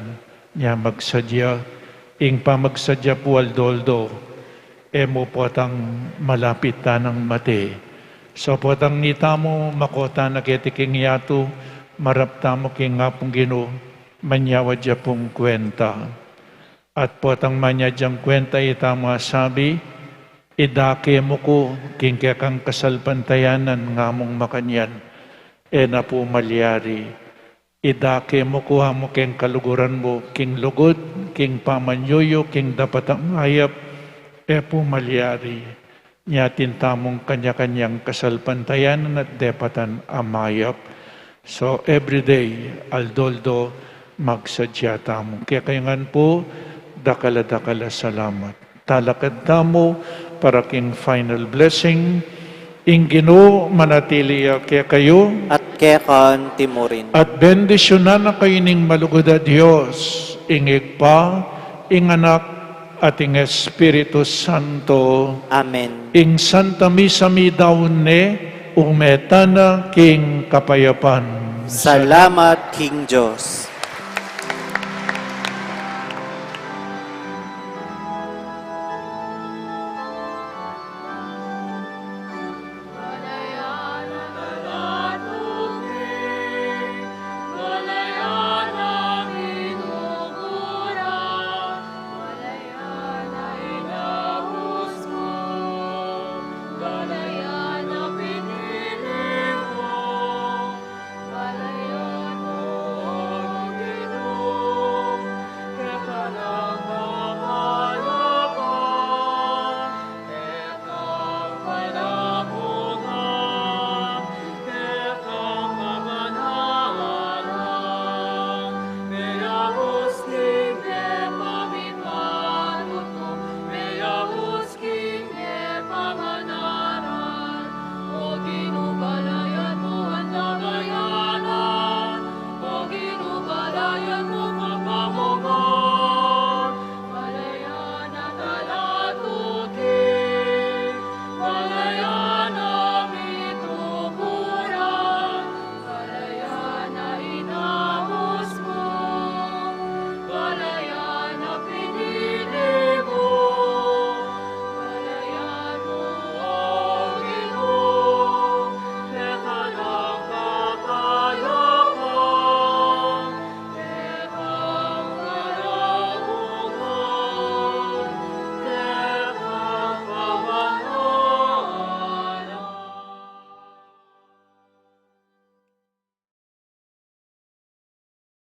Nya magsadya, ing pamagsadya pu aldo-aldo, e mu potang malapit tanang mate. So potang nita mu makota na keti king yatu, marap tamu king Apung Ginu, manyawad ya pung kwenta. At potang manyad yang kwenta ita mu asabi, idake mu ku king kekang kasalpantayanan, nga mung makanyan, e na pu malyari. Idake mu ku amu king kaluguran mu, king lugud, king pamanyuyu, king dapat a mayap, e pu malyari. Nya atin tamung kanya-kanyang kasalpantayanan at depatan a mayap. So, every day, aldo-aldo, magsadya tamu. Kekayu ngan pu, dakal a dakal a salamat. Talakad tamu para king final blessing. Ing Ginu manatili ya kekayu. At keka anti murin. At bendisyunan na kayu ning malugud a Dios, ing Ibpa, ing Anak, at ing Espiritu Santo. Amen. Ing Santa Misa midaun ne, ume tana king kapayapan. Salamat king Dios.